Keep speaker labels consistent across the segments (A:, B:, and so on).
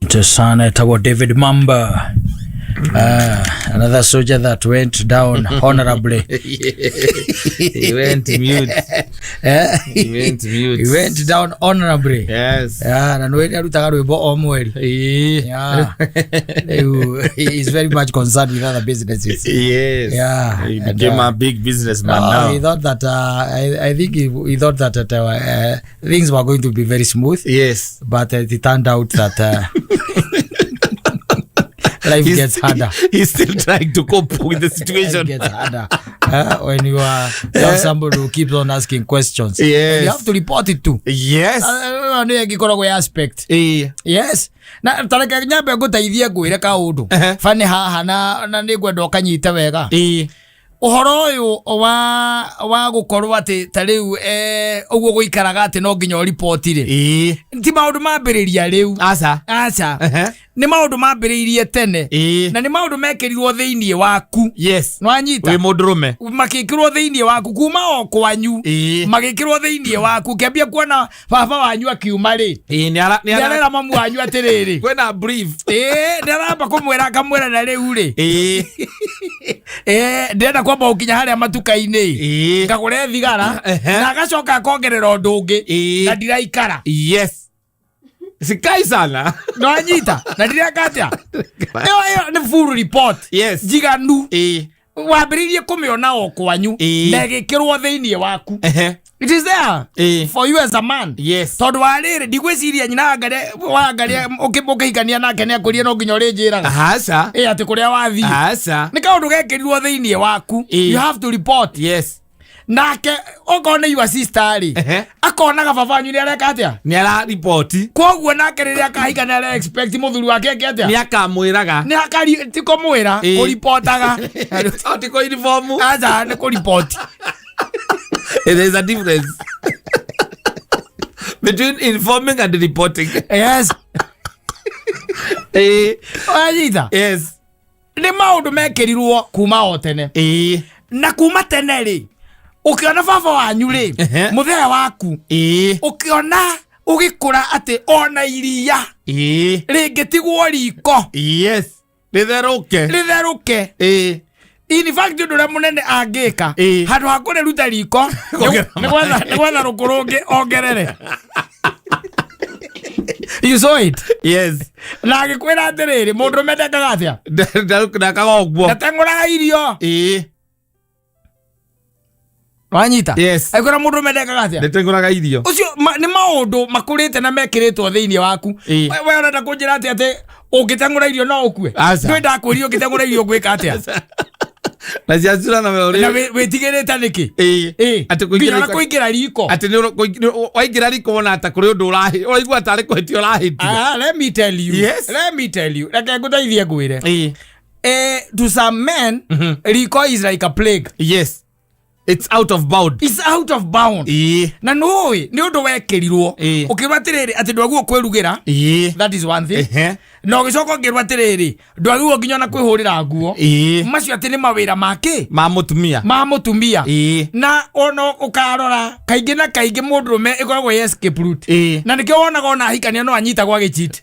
A: Asante sana, etagwo David Mamba. Another soldier that went down honorably.
B: He went mute.
A: Eh?
B: He went mute.
A: He went down honorably.
B: Yes.
A: Yeah, na nä arutaga rwä mbo o mweri. Yeah. Rĩu, he is very much concerned with other businesses.
B: Yes.
A: Yeah.
B: He
A: And,
B: became a big businessman
A: No,
B: now.
A: he thought that I think he thought that things were going to be very smooth.
B: Yes.
A: But it turned out that life gets harder.
B: He's still trying to cope with the
A: Life
B: situation.
A: gets harder when you have somebody who keeps on asking questions.
B: Yes.
A: And you have to report it to.
B: Yes.
A: Nä ĩngĩkoragwo ya aspect. Yes, na tareke nyambe ngũteithie ngwĩre kaũndũ bani haha na nĩ ngwenda ũkanyite wega. Ũhoro ũyũ wa gũkorwo atĩ ta rĩu ũguo gũikaraga atĩ no nginya ũriboti rĩ, ti maũndũ mambĩrĩria rĩu.
B: Asa.
A: Aca, nĩ maũndũ mambĩrĩirie tene na nĩ maũndũ mekĩrirwo thĩinĩ waku. Nĩwanyita?
B: Wĩ mũndũrũme.
A: Makĩkĩrwo thĩinĩ waku kuma o kwanyu. Magĩkĩrwo thĩinĩ waku kĩambia kuona baba wanyu akiuma rĩ,
B: Nĩ ara nĩ ara
A: nĩarera mamu wanyu atĩrĩrĩ,
B: kwĩna brief.
A: Ĩĩ, nĩaramba kũmwĩra akamwĩra na rĩu rĩ, ĩĩ, ndĩrenda kwamba gũkinya harĩa matuka-inĩ ngagũre thigara. Na agacoka akongerera ũndũ ũngĩ, na ndiraikara.
B: Yes. Sikai sana.
A: Nĩwanyita? Na ndireka atĩa, ĩyo nĩ full report njiganu. Wambĩrĩirie kũmĩona o kwanyu na ĩgĩkĩrwo thĩinĩ waku. It is there for you as a man. Tondũ wa rĩrĩ, ndigwĩciria nyina wangaria ũkĩhikania nake nĩ akũrie no nginya ũrĩnjĩraga
B: Aca.
A: ĩ atĩ kũrĩa wathiĩ.
B: Aca.
A: Nĩ kaũndũ gekĩrirwo thĩinĩ waku. You have to report. Nake okorwo nĩ your sister rĩ, akonaga baba wanyu nĩ areka atĩa?
B: Nĩ ara riboti.
A: Koguo nake rĩrĩa akahika nĩ ara expect mũthuri wake eke atĩa?
B: Nĩ akamwĩraga.
A: Nĩ akari ti kũmwĩra, kũripotaga.
B: O ti kũ inform.
A: Aca, nĩ kũripoti.
B: There is a difference between informing and reporting.
A: Yes. Wanyita?
B: Yes.
A: Nĩ maũndũ mekĩrirwo kuma o tene. Na kuma tene rĩ, ũkĩona baba wanyu rĩ, mũthee waku, ũkĩona ũgĩkũra atĩ ona iria rĩngĩtigwo riko
B: Yes. Rĩtherũke.
A: rĩtherũke, in fact ũndũ ũrĩa mũnene angĩka handũ ha kũrĩruta riko
B: Kuongerera
A: nĩ gwetha rũkũ rũngĩ ongerere. You saw it?
B: Yes.
A: Na agĩkwĩra atĩrĩrĩ, mũndũrũme ndekaga atĩa?
B: Ndakaga ũguo.
A: Ndateng'ũraga irio. Wanyita?
B: Yes.
A: Agĩkwĩra mũndũrũme ndekaga atĩa?
B: Ndĩteng'ũraga irio.
A: Ũcio nĩ maũndũ makũrĩte na mekĩrĩtwo thĩinĩ waku. We ũrenda kũnjĩra atĩa, atĩ ũngĩteng'ũra irio no ũkue?
B: Aca.
A: Ndũĩ ndakwĩrire ũngĩteng'ũra irio ũgwĩka atĩa?
B: Na ciacura na
A: Na
B: ũrĩ.
A: wĩtigĩrĩte nĩkĩ?
B: Atĩ
A: Nginya
B: kũingĩra
A: na
B: riko.
A: kũingĩra riko.
B: Atĩ nĩ waingĩra riko wona ta kũrĩ ũndũ ũrahi ũraigua tarĩ kũhĩtia ũrahĩtia.
A: Ah, let me tell you. Let me tell you. Reke ngũteithie ngwĩre. To some men, riko is like a plague.
B: Yes. It's out of bound.
A: It's out of bound. Na nũĩ nĩ ũndũ wekĩrirwo ũkĩrwo atĩrĩrĩ atĩ ndwagĩrĩirwo kwĩrugĩra. That is one thing. Na ũgĩcoka ũkĩrwo atĩrĩrĩ, ndwagĩrĩirwo nginya ona kwĩhũrĩra nguo. Macio atĩ nĩ mawĩra make
B: Ma mũtumia.
A: Ma mũtumia. Na ona ũkarora kaingĩ na kaingĩ mũndũrũme ĩkoragwo ĩ escape route. Na nĩkĩo wonaga ona ahikania no anyitagwo agĩcheat.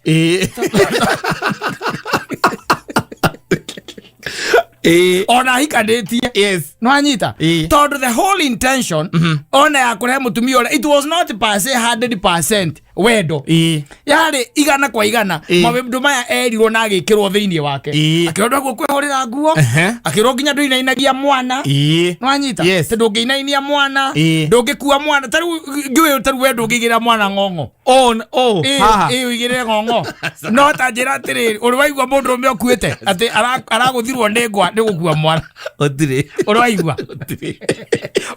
A: Ona ahikanĩtie. Nwanyita? Tondũ the whole intention ona ya kũrehe mũtumia ũrĩa, it was not per se 100% wendo. Yarĩ 100%. Maũndũ maya erirwo na agĩkĩrwo thĩinĩ wake. Akĩrwo ndwaguo kwĩhũrĩra nguo. Akĩrwo nginya ndũinainagia mwana. Nwanyita?
B: Yes.
A: Tondũ ndũngĩinainia mwana, ndũngĩkua mwana, tarĩu ngĩũĩ, tarĩu we ndũngĩigĩrĩra mwana ng'ong'o.
B: Oh, oh, haha.
A: Ĩ, ũigĩrĩre ng'ong'o, no ta njĩra atĩrĩrĩ, ũrĩ waigua mũndũrũme ũkuĩte atĩ aragũthirwo nĩ ngwa nĩ gũkua mwana?
B: Gũtirĩ.
A: Ũrĩ waigua?
B: Gũtirĩ.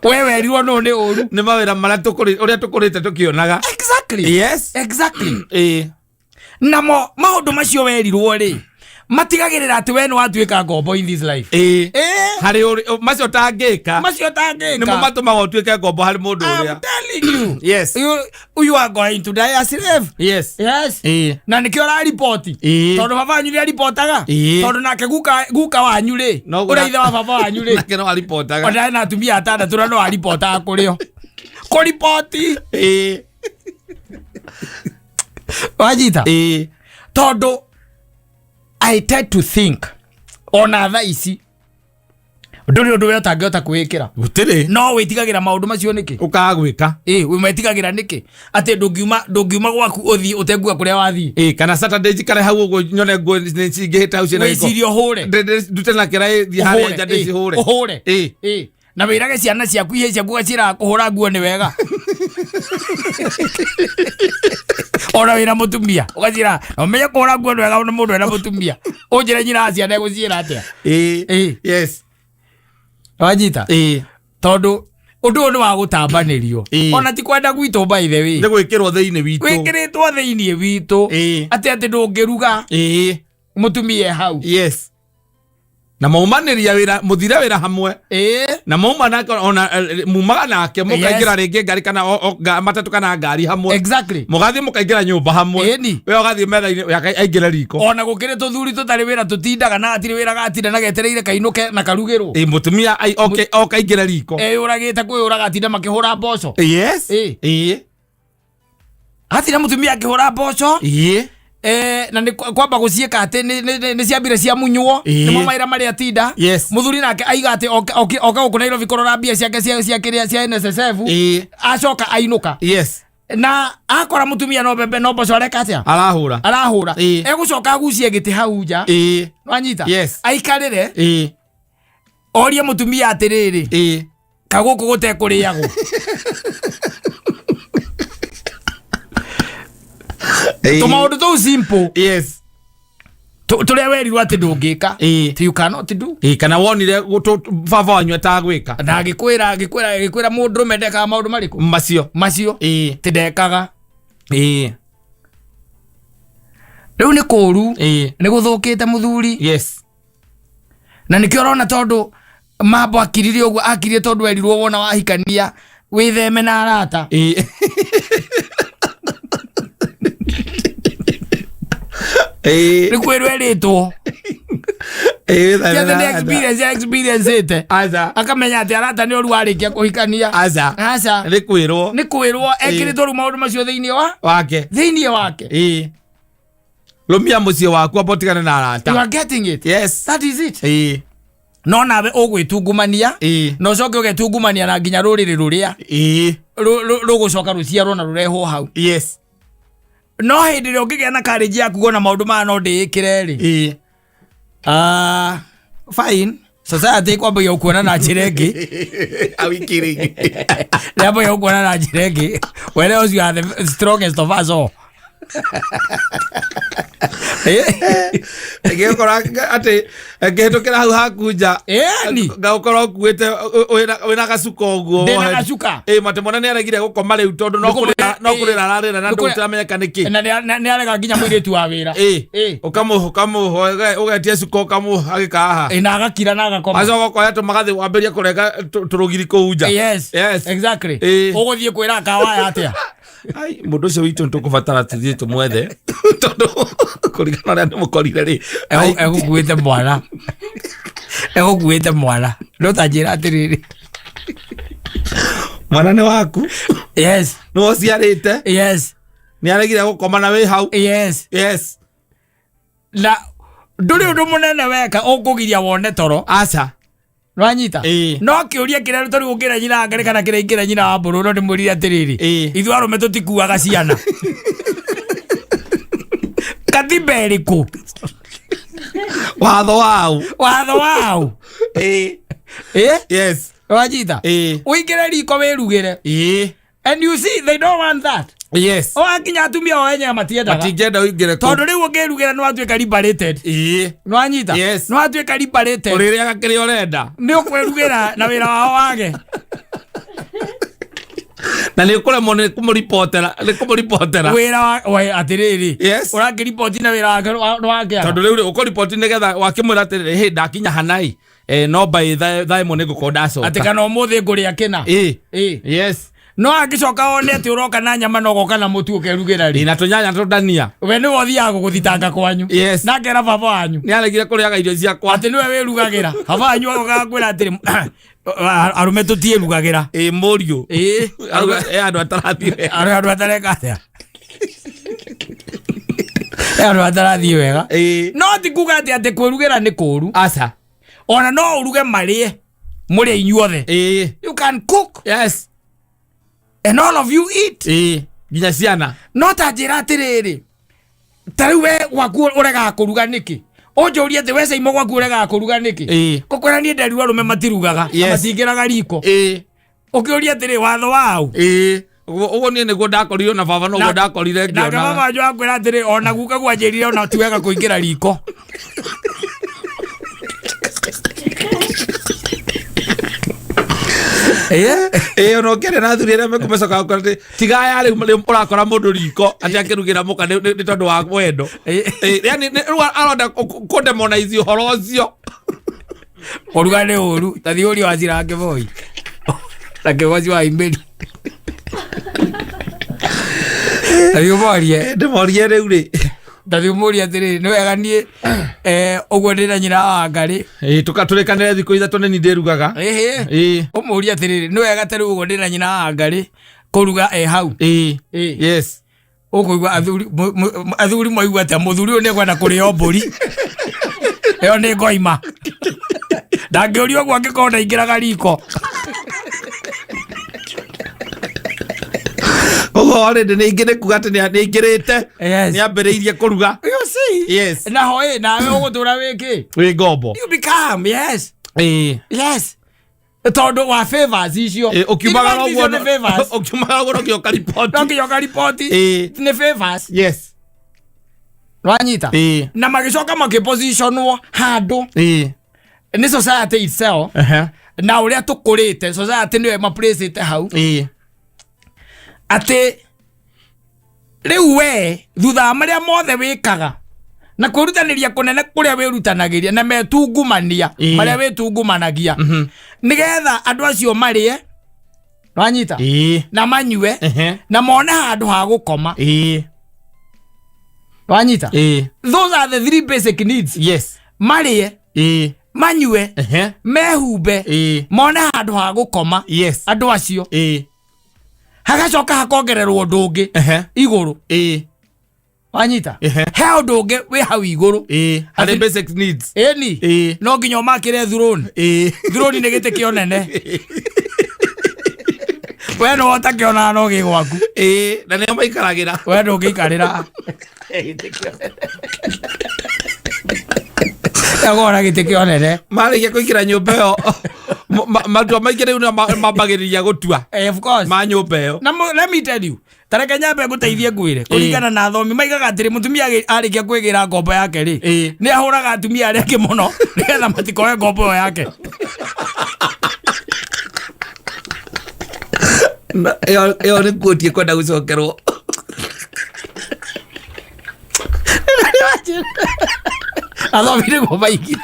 A: We werirwo nũ nĩ ũru.
B: Nĩ mawĩra marĩa ũrĩa tũkũrĩte tũkĩonaga.
A: Exactly. Exactly. Namo maũndũ macio werirwo rĩ, matigagĩrĩra atĩ we nĩ watuĩka ngombo in this life.
B: Harĩ macio ũtangĩka.
A: Macio
B: Nĩmo
A: ũtangĩka.
B: matũmaga ũtuĩke ngombo harĩ mũndũ
A: I'm
B: ũrĩa.
A: telling you. You are going to die a slave. Yes. Na nĩkĩo ũrariboti. Tondũ baba wanyu nĩ aribotaga. Tondũ nake guka wanyu rĩ,
B: No
A: ũrĩa ithe wa baba wanyu rĩ,
B: Nake no aribotaga.
A: ona ena atumia atandatũ na no aribotaga kũrĩo kũriboti. Wanyita? Tondũ I tend to think ona thaa ici ndũrĩ ũndũ we ũtangĩhota kwĩĩkĩra.
B: Gũtirĩ.
A: No wĩtigagĩra maũndũ macio nĩkĩ?
B: Ũkaga gwĩka.
A: Ĩ, wĩmetigagĩra nĩkĩ atĩ ndũngiuma gwaku ũthiĩ ũtengua kũrĩa wathiĩ?
B: Ĩ, kana Saturday njikare hau ũguo nyone nguo nĩ cingĩhĩte hau ciĩna gĩko.
A: Wĩcirie ũhũre.
B: Ndute na kĩraĩ thiĩ harĩa
A: Ũhũre,
B: nja ndĩcihũre.
A: Ũhũre.
B: Ĩ.
A: Ĩ, na wĩrage ciana ciaku ihe ciaku ũgaciĩraga kũhũra nguo nĩ wega, ona wĩna mũtumia ũgaciĩra na ũmenye kũhũra nguo nĩ wega ona mũndũ ena mũtumia. Ũnjĩre nyina wa ciana egũciĩra atĩa?
B: Ĩ.
A: Ĩ.
B: Yes.
A: Wanyita?
B: Ĩ.
A: Tondũ ũndũ ũyũ nĩ wa gũtambanĩrio. Ona ti kwenda gwitũ, by the way.
B: Nĩ gwĩkĩrwo thĩinĩ witũ.
A: Gwĩkĩrĩtwo thĩinĩ witũ. Atĩ ndũngĩruga mũtumia e hau.
B: Yes, na maumanĩria wĩra, mũthire wĩra hamwe. Na mauma nake, ona mumaga nake mũkaingĩra rĩngĩ ngari kana matatũ kana ngari hamwe. Mũgathiĩ mũkaingĩra nyũmba hamwe. We ũgathiĩ metha-inĩ, we aingĩre riko.
A: Ona gũkĩrĩ tũthuri tũtarĩ wĩra tũtindaga na hatirĩ wĩra, gatinda na getereire kainũke na karugĩrwo.
B: Ĩ, mũtumia oke oke aingĩre riko.
A: Eyũragĩte kwĩyũraga, atinda makĩhũra mboco. Hatirĩ mũtumia akĩhũra mboco. Na nĩ kwamba gũciĩka atĩ nĩ ciambire ciamunywo. Nĩmo mawĩra marĩa atinda. Mũthuri nake aiga atĩ oka gũkũ Nairobi kũrora mbia ciake cia kĩrĩa cia NSSF. Acoka ainũka na akora mũtumia no mbembe no mboco areka atĩa?
B: Arahũra.
A: Arahũra. Egũcoka agucie gĩtĩ hau nja. Wanyita?
B: Yes.
A: Aikarĩre, orie mũtumia atĩrĩrĩ, kagũkũ gũtekũrĩagwo? Tũmaũndũ tũu simple tũrĩa werirwo atĩ ndũngĩka. You cannot do.
B: Ĩ, kana wonire baba wanyu atagwĩka.
A: Na agĩkwĩra mũndũrũme ndekaga maũndũ marĩkũ?
B: Macio.
A: Macio. Ti ndekaga. Rĩu nĩ kũũru. Nĩ gũthũkĩte, mũthuri. Na nĩkĩo ũrona tondũ mambo akirire ũguo akirire, tondũ erirwo wona wahikania wĩtheme na arata. Nĩ kwĩrwo erĩtwo.
B: Ĩ,
A: Ti atĩ nĩ experience experience ĩte.
B: Aca.
A: Akamenya atĩ arata nĩ ũru warĩkia kũhikania.
B: Aca.
A: Aca.
B: Nĩ kwĩrwo.
A: Nĩ kwĩrwo ekĩrĩtwo rĩu maũndũ macio thĩinĩ wa
B: wake.
A: Thĩinĩ wake.
B: Ĩ, rũmia mũciĩ waku, amba ũtigane na
A: You
B: arata.
A: are getting it?
B: Yes.
A: That is it. No nawe ũgwĩtungumania na ũcoke ũgetungumania na nginya rũrĩrĩ rũrĩa rũgũcoka rũciarwo na rũrehwo hau. No hĩndĩ ĩrĩa ũngĩgĩa na karĩnji yaku gona maũndũ maya no ndĩĩkĩre rĩ, ah, fine, society ĩkwambagia gũkuona na njĩra ĩngĩ.
B: Are we kidding?
A: Yambagia gũkuona na njĩra ĩngĩ were ũcio are the strongest of us all.
B: Ngĩgũkora atĩ ngĩhĩtũkĩra hau haku nja,
A: Ĩni.
B: ngagũkorwo ũkuĩte wĩna gacuka ũguo.
A: Ndĩna
B: wohete.
A: gacuka.
B: Ĩ, matĩ mwana nĩ aregire gũkoma rĩu tondũ no
A: Nĩ kũmwĩra-
B: kũrĩra, no kũrĩra ararĩra na ndũramenya nĩkĩ.
A: Na nĩ arega nginya mũirĩtu wa wĩra.
B: Ĩ, ũkamũhe ũkamũhe ũgetia cuka ũkamũhe agĩkaha.
A: Ĩ, na agakira na agakoma.
B: Acoka ũkoya tũmagathĩ wambĩrĩrie kũrenga tũrũgiri kũu nja.
A: Yes. Exactly. Ũgũthiĩ kwĩra kawaya atĩa?
B: Ai, mũndũ ũcio witũ nĩtũkũbatara tũthiĩ tũmwethe tondũ kũringana na ũrĩa ndĩmũkorire rĩ. Ai,
A: Egũkuĩte mwana, egũkuĩte mwana, no ta njĩra atĩrĩrĩ.
B: Mwana nĩ waku. Nĩwe ũciarĩte. Nĩ aregire gũkoma na wĩ hau.
A: Na ndũrĩ ũndũ mũnene weka ũkũgiria wone toro.
B: Aca.
A: Nwanyita?
B: Ĩĩ.
A: No kĩũria kĩrĩa tũrĩ ũngĩra nyina wa Ngarĩ kana kĩrĩa ingĩra nyina wa Mbũrũ, no ndĩmwĩrire atĩrĩrĩ, ithuĩ arũme tũtikuaga ciana, katiba ĩrĩkũ?
B: Watho wau?
A: Watho wau?
B: Ĩĩ.
A: Ĩ. Wanyita?
B: Ĩĩ.
A: Ũingĩre riko wĩrugĩre. And you see, they don't want that. Wakinya atumia o enyewe matiendaga.
B: Matingĩenda ũingĩre kũu.
A: Tondũ rĩu ũngĩrugĩra nĩ watuĩka liberated. Nĩwanyita?
B: Yes.
A: Nĩ watuĩka liberated.
B: Ũrĩrĩaga kĩrĩa ũrenda.
A: Nĩ ũkwĩrugĩra na wĩra wao wage.
B: Na nĩ ũkũremwo nĩ kũmũribotera, nĩ kũmũribotera.
A: Wĩra wa we atĩrĩrĩ, ũrakĩriboti na wĩra wake nĩwakĩaga.
B: Tondũ rĩu rĩ ũkũriboti nĩgetha wakĩmwĩra atĩrĩrĩ, hĩ, ndakinya hanai, no by thaa 1 nĩ ngũkorwo ndacoka.
A: Atĩ kana ũmũthĩ ngũrĩa kĩna. No angĩcoka one atĩ ũroka na nyama na ũgoka na mũtu ũkerugĩra rĩ,
B: Na tũnyanya tũndania.
A: We nĩwe ũthiaga gũgũthitanga kwanyu. Na akera baba wanyu
B: Nĩ aregire kũrĩaga irio ciakwa.
A: Atĩ nĩwe wĩrugagĩra. Baba wanyu agokaga kwĩra atĩrĩ, arũme tũtiĩrugagĩra.
B: Ĩ, mũriũ. E andũ atarathire.
A: Andũ atareka atĩa? Andũ matarathiĩ wega.
B: Ĩĩ.
A: No ti kuga atĩ atĩ kwĩrugĩra nĩ kũũru.
B: Aca.
A: Ona no ũruge marĩe mũrĩe inyuothe.
B: Ĩĩ.
A: You can cook
B: Yes.
A: and all of you eat.
B: Ĩĩ. Nginya ciana.
A: No ta njĩra atĩrĩrĩ, ta rĩu we gwaku ũregaga kũruga nĩkĩ? Ũnjũrie atĩ we Caimo gwaku ũregaga kũruga nĩkĩ?
B: Ĩĩ.
A: Ngũkwĩra niĩ nderirwo arũme matirugaga na
B: Yes.
A: matingĩraga riko.
B: Ĩĩ.
A: Ũkĩũria atĩrĩ watho waũ?
B: Ĩĩ. Ũguo ũguo niĩ nĩguo ndakorirwo na baba noguo ndakorire
A: Nake
B: ngĩonaga.
A: baba wanyu akwĩra atĩrĩ ona guka gwanjĩrire ona ti wega kũingĩra riko. Ĩĩ.
B: Ĩĩ ona ũkĩaria na athuri arĩa mekũmecoka gũkora atĩ tigaya rĩu rĩu ũrakora mũndũ riko atĩ akĩrugĩra mũka nĩ nĩ tondũ wa wendo.
A: Ĩĩ.
B: Ĩĩ, yani nĩ- rĩu arenda kũndemonize ũhoro ũcio.
A: Kũruga nĩ ũru ta thiĩ ũrie wa Cira Kĩboi na kĩgoci wa Imbĩri. Ta thiĩ ũmorie.
B: Ndĩmorie rĩu rĩ.
A: Ta thiĩ ũmũrie atĩrĩrĩ nĩ wega niĩ ũguo ndĩ na nyina wa Ngarĩ.
B: Ĩĩ tũrĩkanĩre thikũ 3 nĩ niĩ ndĩrugaga.
A: Ĩhĩ.
B: Ĩĩ.
A: Ũmũrie atĩrĩrĩ nĩ wega ta rĩu ũguo ndĩ na nyina wa Ngarĩ kũruga e hau.
B: Ĩĩ.
A: Ĩĩ.
B: Yes.
A: Ũkũigua athuri athuri maigua atĩa mũthuri ũyũ nĩekwenda kũrĩo mbũri. Ĩyo nĩ ngoima. Ndangĩũria ũguo angĩkorwo ndaingĩraga riko.
B: Ũguo already nĩ ingĩ nĩ kuga atĩ nĩ aingĩrĩte.
A: Yes.
B: Nĩ ambĩrĩirie kũruga.
A: You see?
B: Yes.
A: Naho ĩ nawe ũgũtũra wĩ kĩ?
B: Wĩ ngombo.
A: You become, yes.
B: Ĩĩ.
A: Yes. Tondũ wa favors icio.
B: Ĩĩ, ũkiumagara
A: In fact,
B: ũguo
A: icio nĩ favors.
B: ũkiumagara ũguo no nginya ũkariboti.
A: No nginya ũkariboti.
B: Ĩĩ.
A: Nĩ favors.
B: Yes.
A: Wanyita?
B: Ĩĩ.
A: Na magĩcoka makĩpositionwo handũ
B: Ĩĩ.
A: nĩ society itself
B: Ehe.
A: na ũrĩa tũkũrĩte society nĩyo ĩmaplacĩte hau
B: Ĩĩ.
A: atĩ rĩu we thutha wa marĩa mothe wĩkaga na kwĩrutanĩria kũnene kũrĩa wĩrutanagĩria na metungumania
B: Ĩĩ.
A: marĩa wĩtungumanagia nĩgetha andũ acio marĩe wanyita
B: Ĩĩ.
A: na manyue
B: Ehe.
A: na mone handũ ha gũkoma
B: Ĩĩ.
A: wanyita
B: Ĩĩ.
A: Those are the three basic needs.
B: Yes.
A: Marĩe,
B: Ĩĩ.
A: manyue,
B: Ehe.
A: mehumbe,
B: Ĩĩ.
A: mone handũ ha gũkoma.
B: Yes.
A: Andũ acio
B: Ĩĩ.
A: hagacoka hakongererwo ũndũ ũngĩ
B: Ehe.
A: igũrũ.
B: Ĩĩ.
A: Wanyita?
B: Ehe.
A: He ũndũ ũngĩ wĩ hau igũrũ.
B: Ĩĩ. Harĩ
A: Atĩ-
B: basic needs.
A: Ĩni.
B: Ĩĩ.
A: No nginya ũmakĩre throne.
B: Ĩĩ.
A: Throne nĩ gĩtĩ kĩa ũnene. We nĩwe ũtakĩonaga no gĩ gwaku.
B: Ĩĩ. Na nĩo maikaragĩra.
A: We ndũngĩikarĩra. Agora gĩtĩ kĩa ũnene.
B: Marĩkia kũingĩra nyũmba ĩyo matua maingĩ rĩu nĩo mambagĩrĩria gũtua
A: Of course.
B: ma nyũmba ĩyo.
A: Na let me tell you, ta reke nyambe ngũteithie ngwĩre kũringana na athomi maigaga atĩrĩ mũtumia arĩkia kwĩgĩra ngombo yake rĩ
B: Ĩĩ.
A: nĩ ahũraga atumia arĩa angĩ mũno nĩgetha matikoe ngombo ĩyo yake.
B: Ĩyo ĩyo nĩ quote ĩkwenda gũcokerwo.
A: Athomi nĩguo maigire.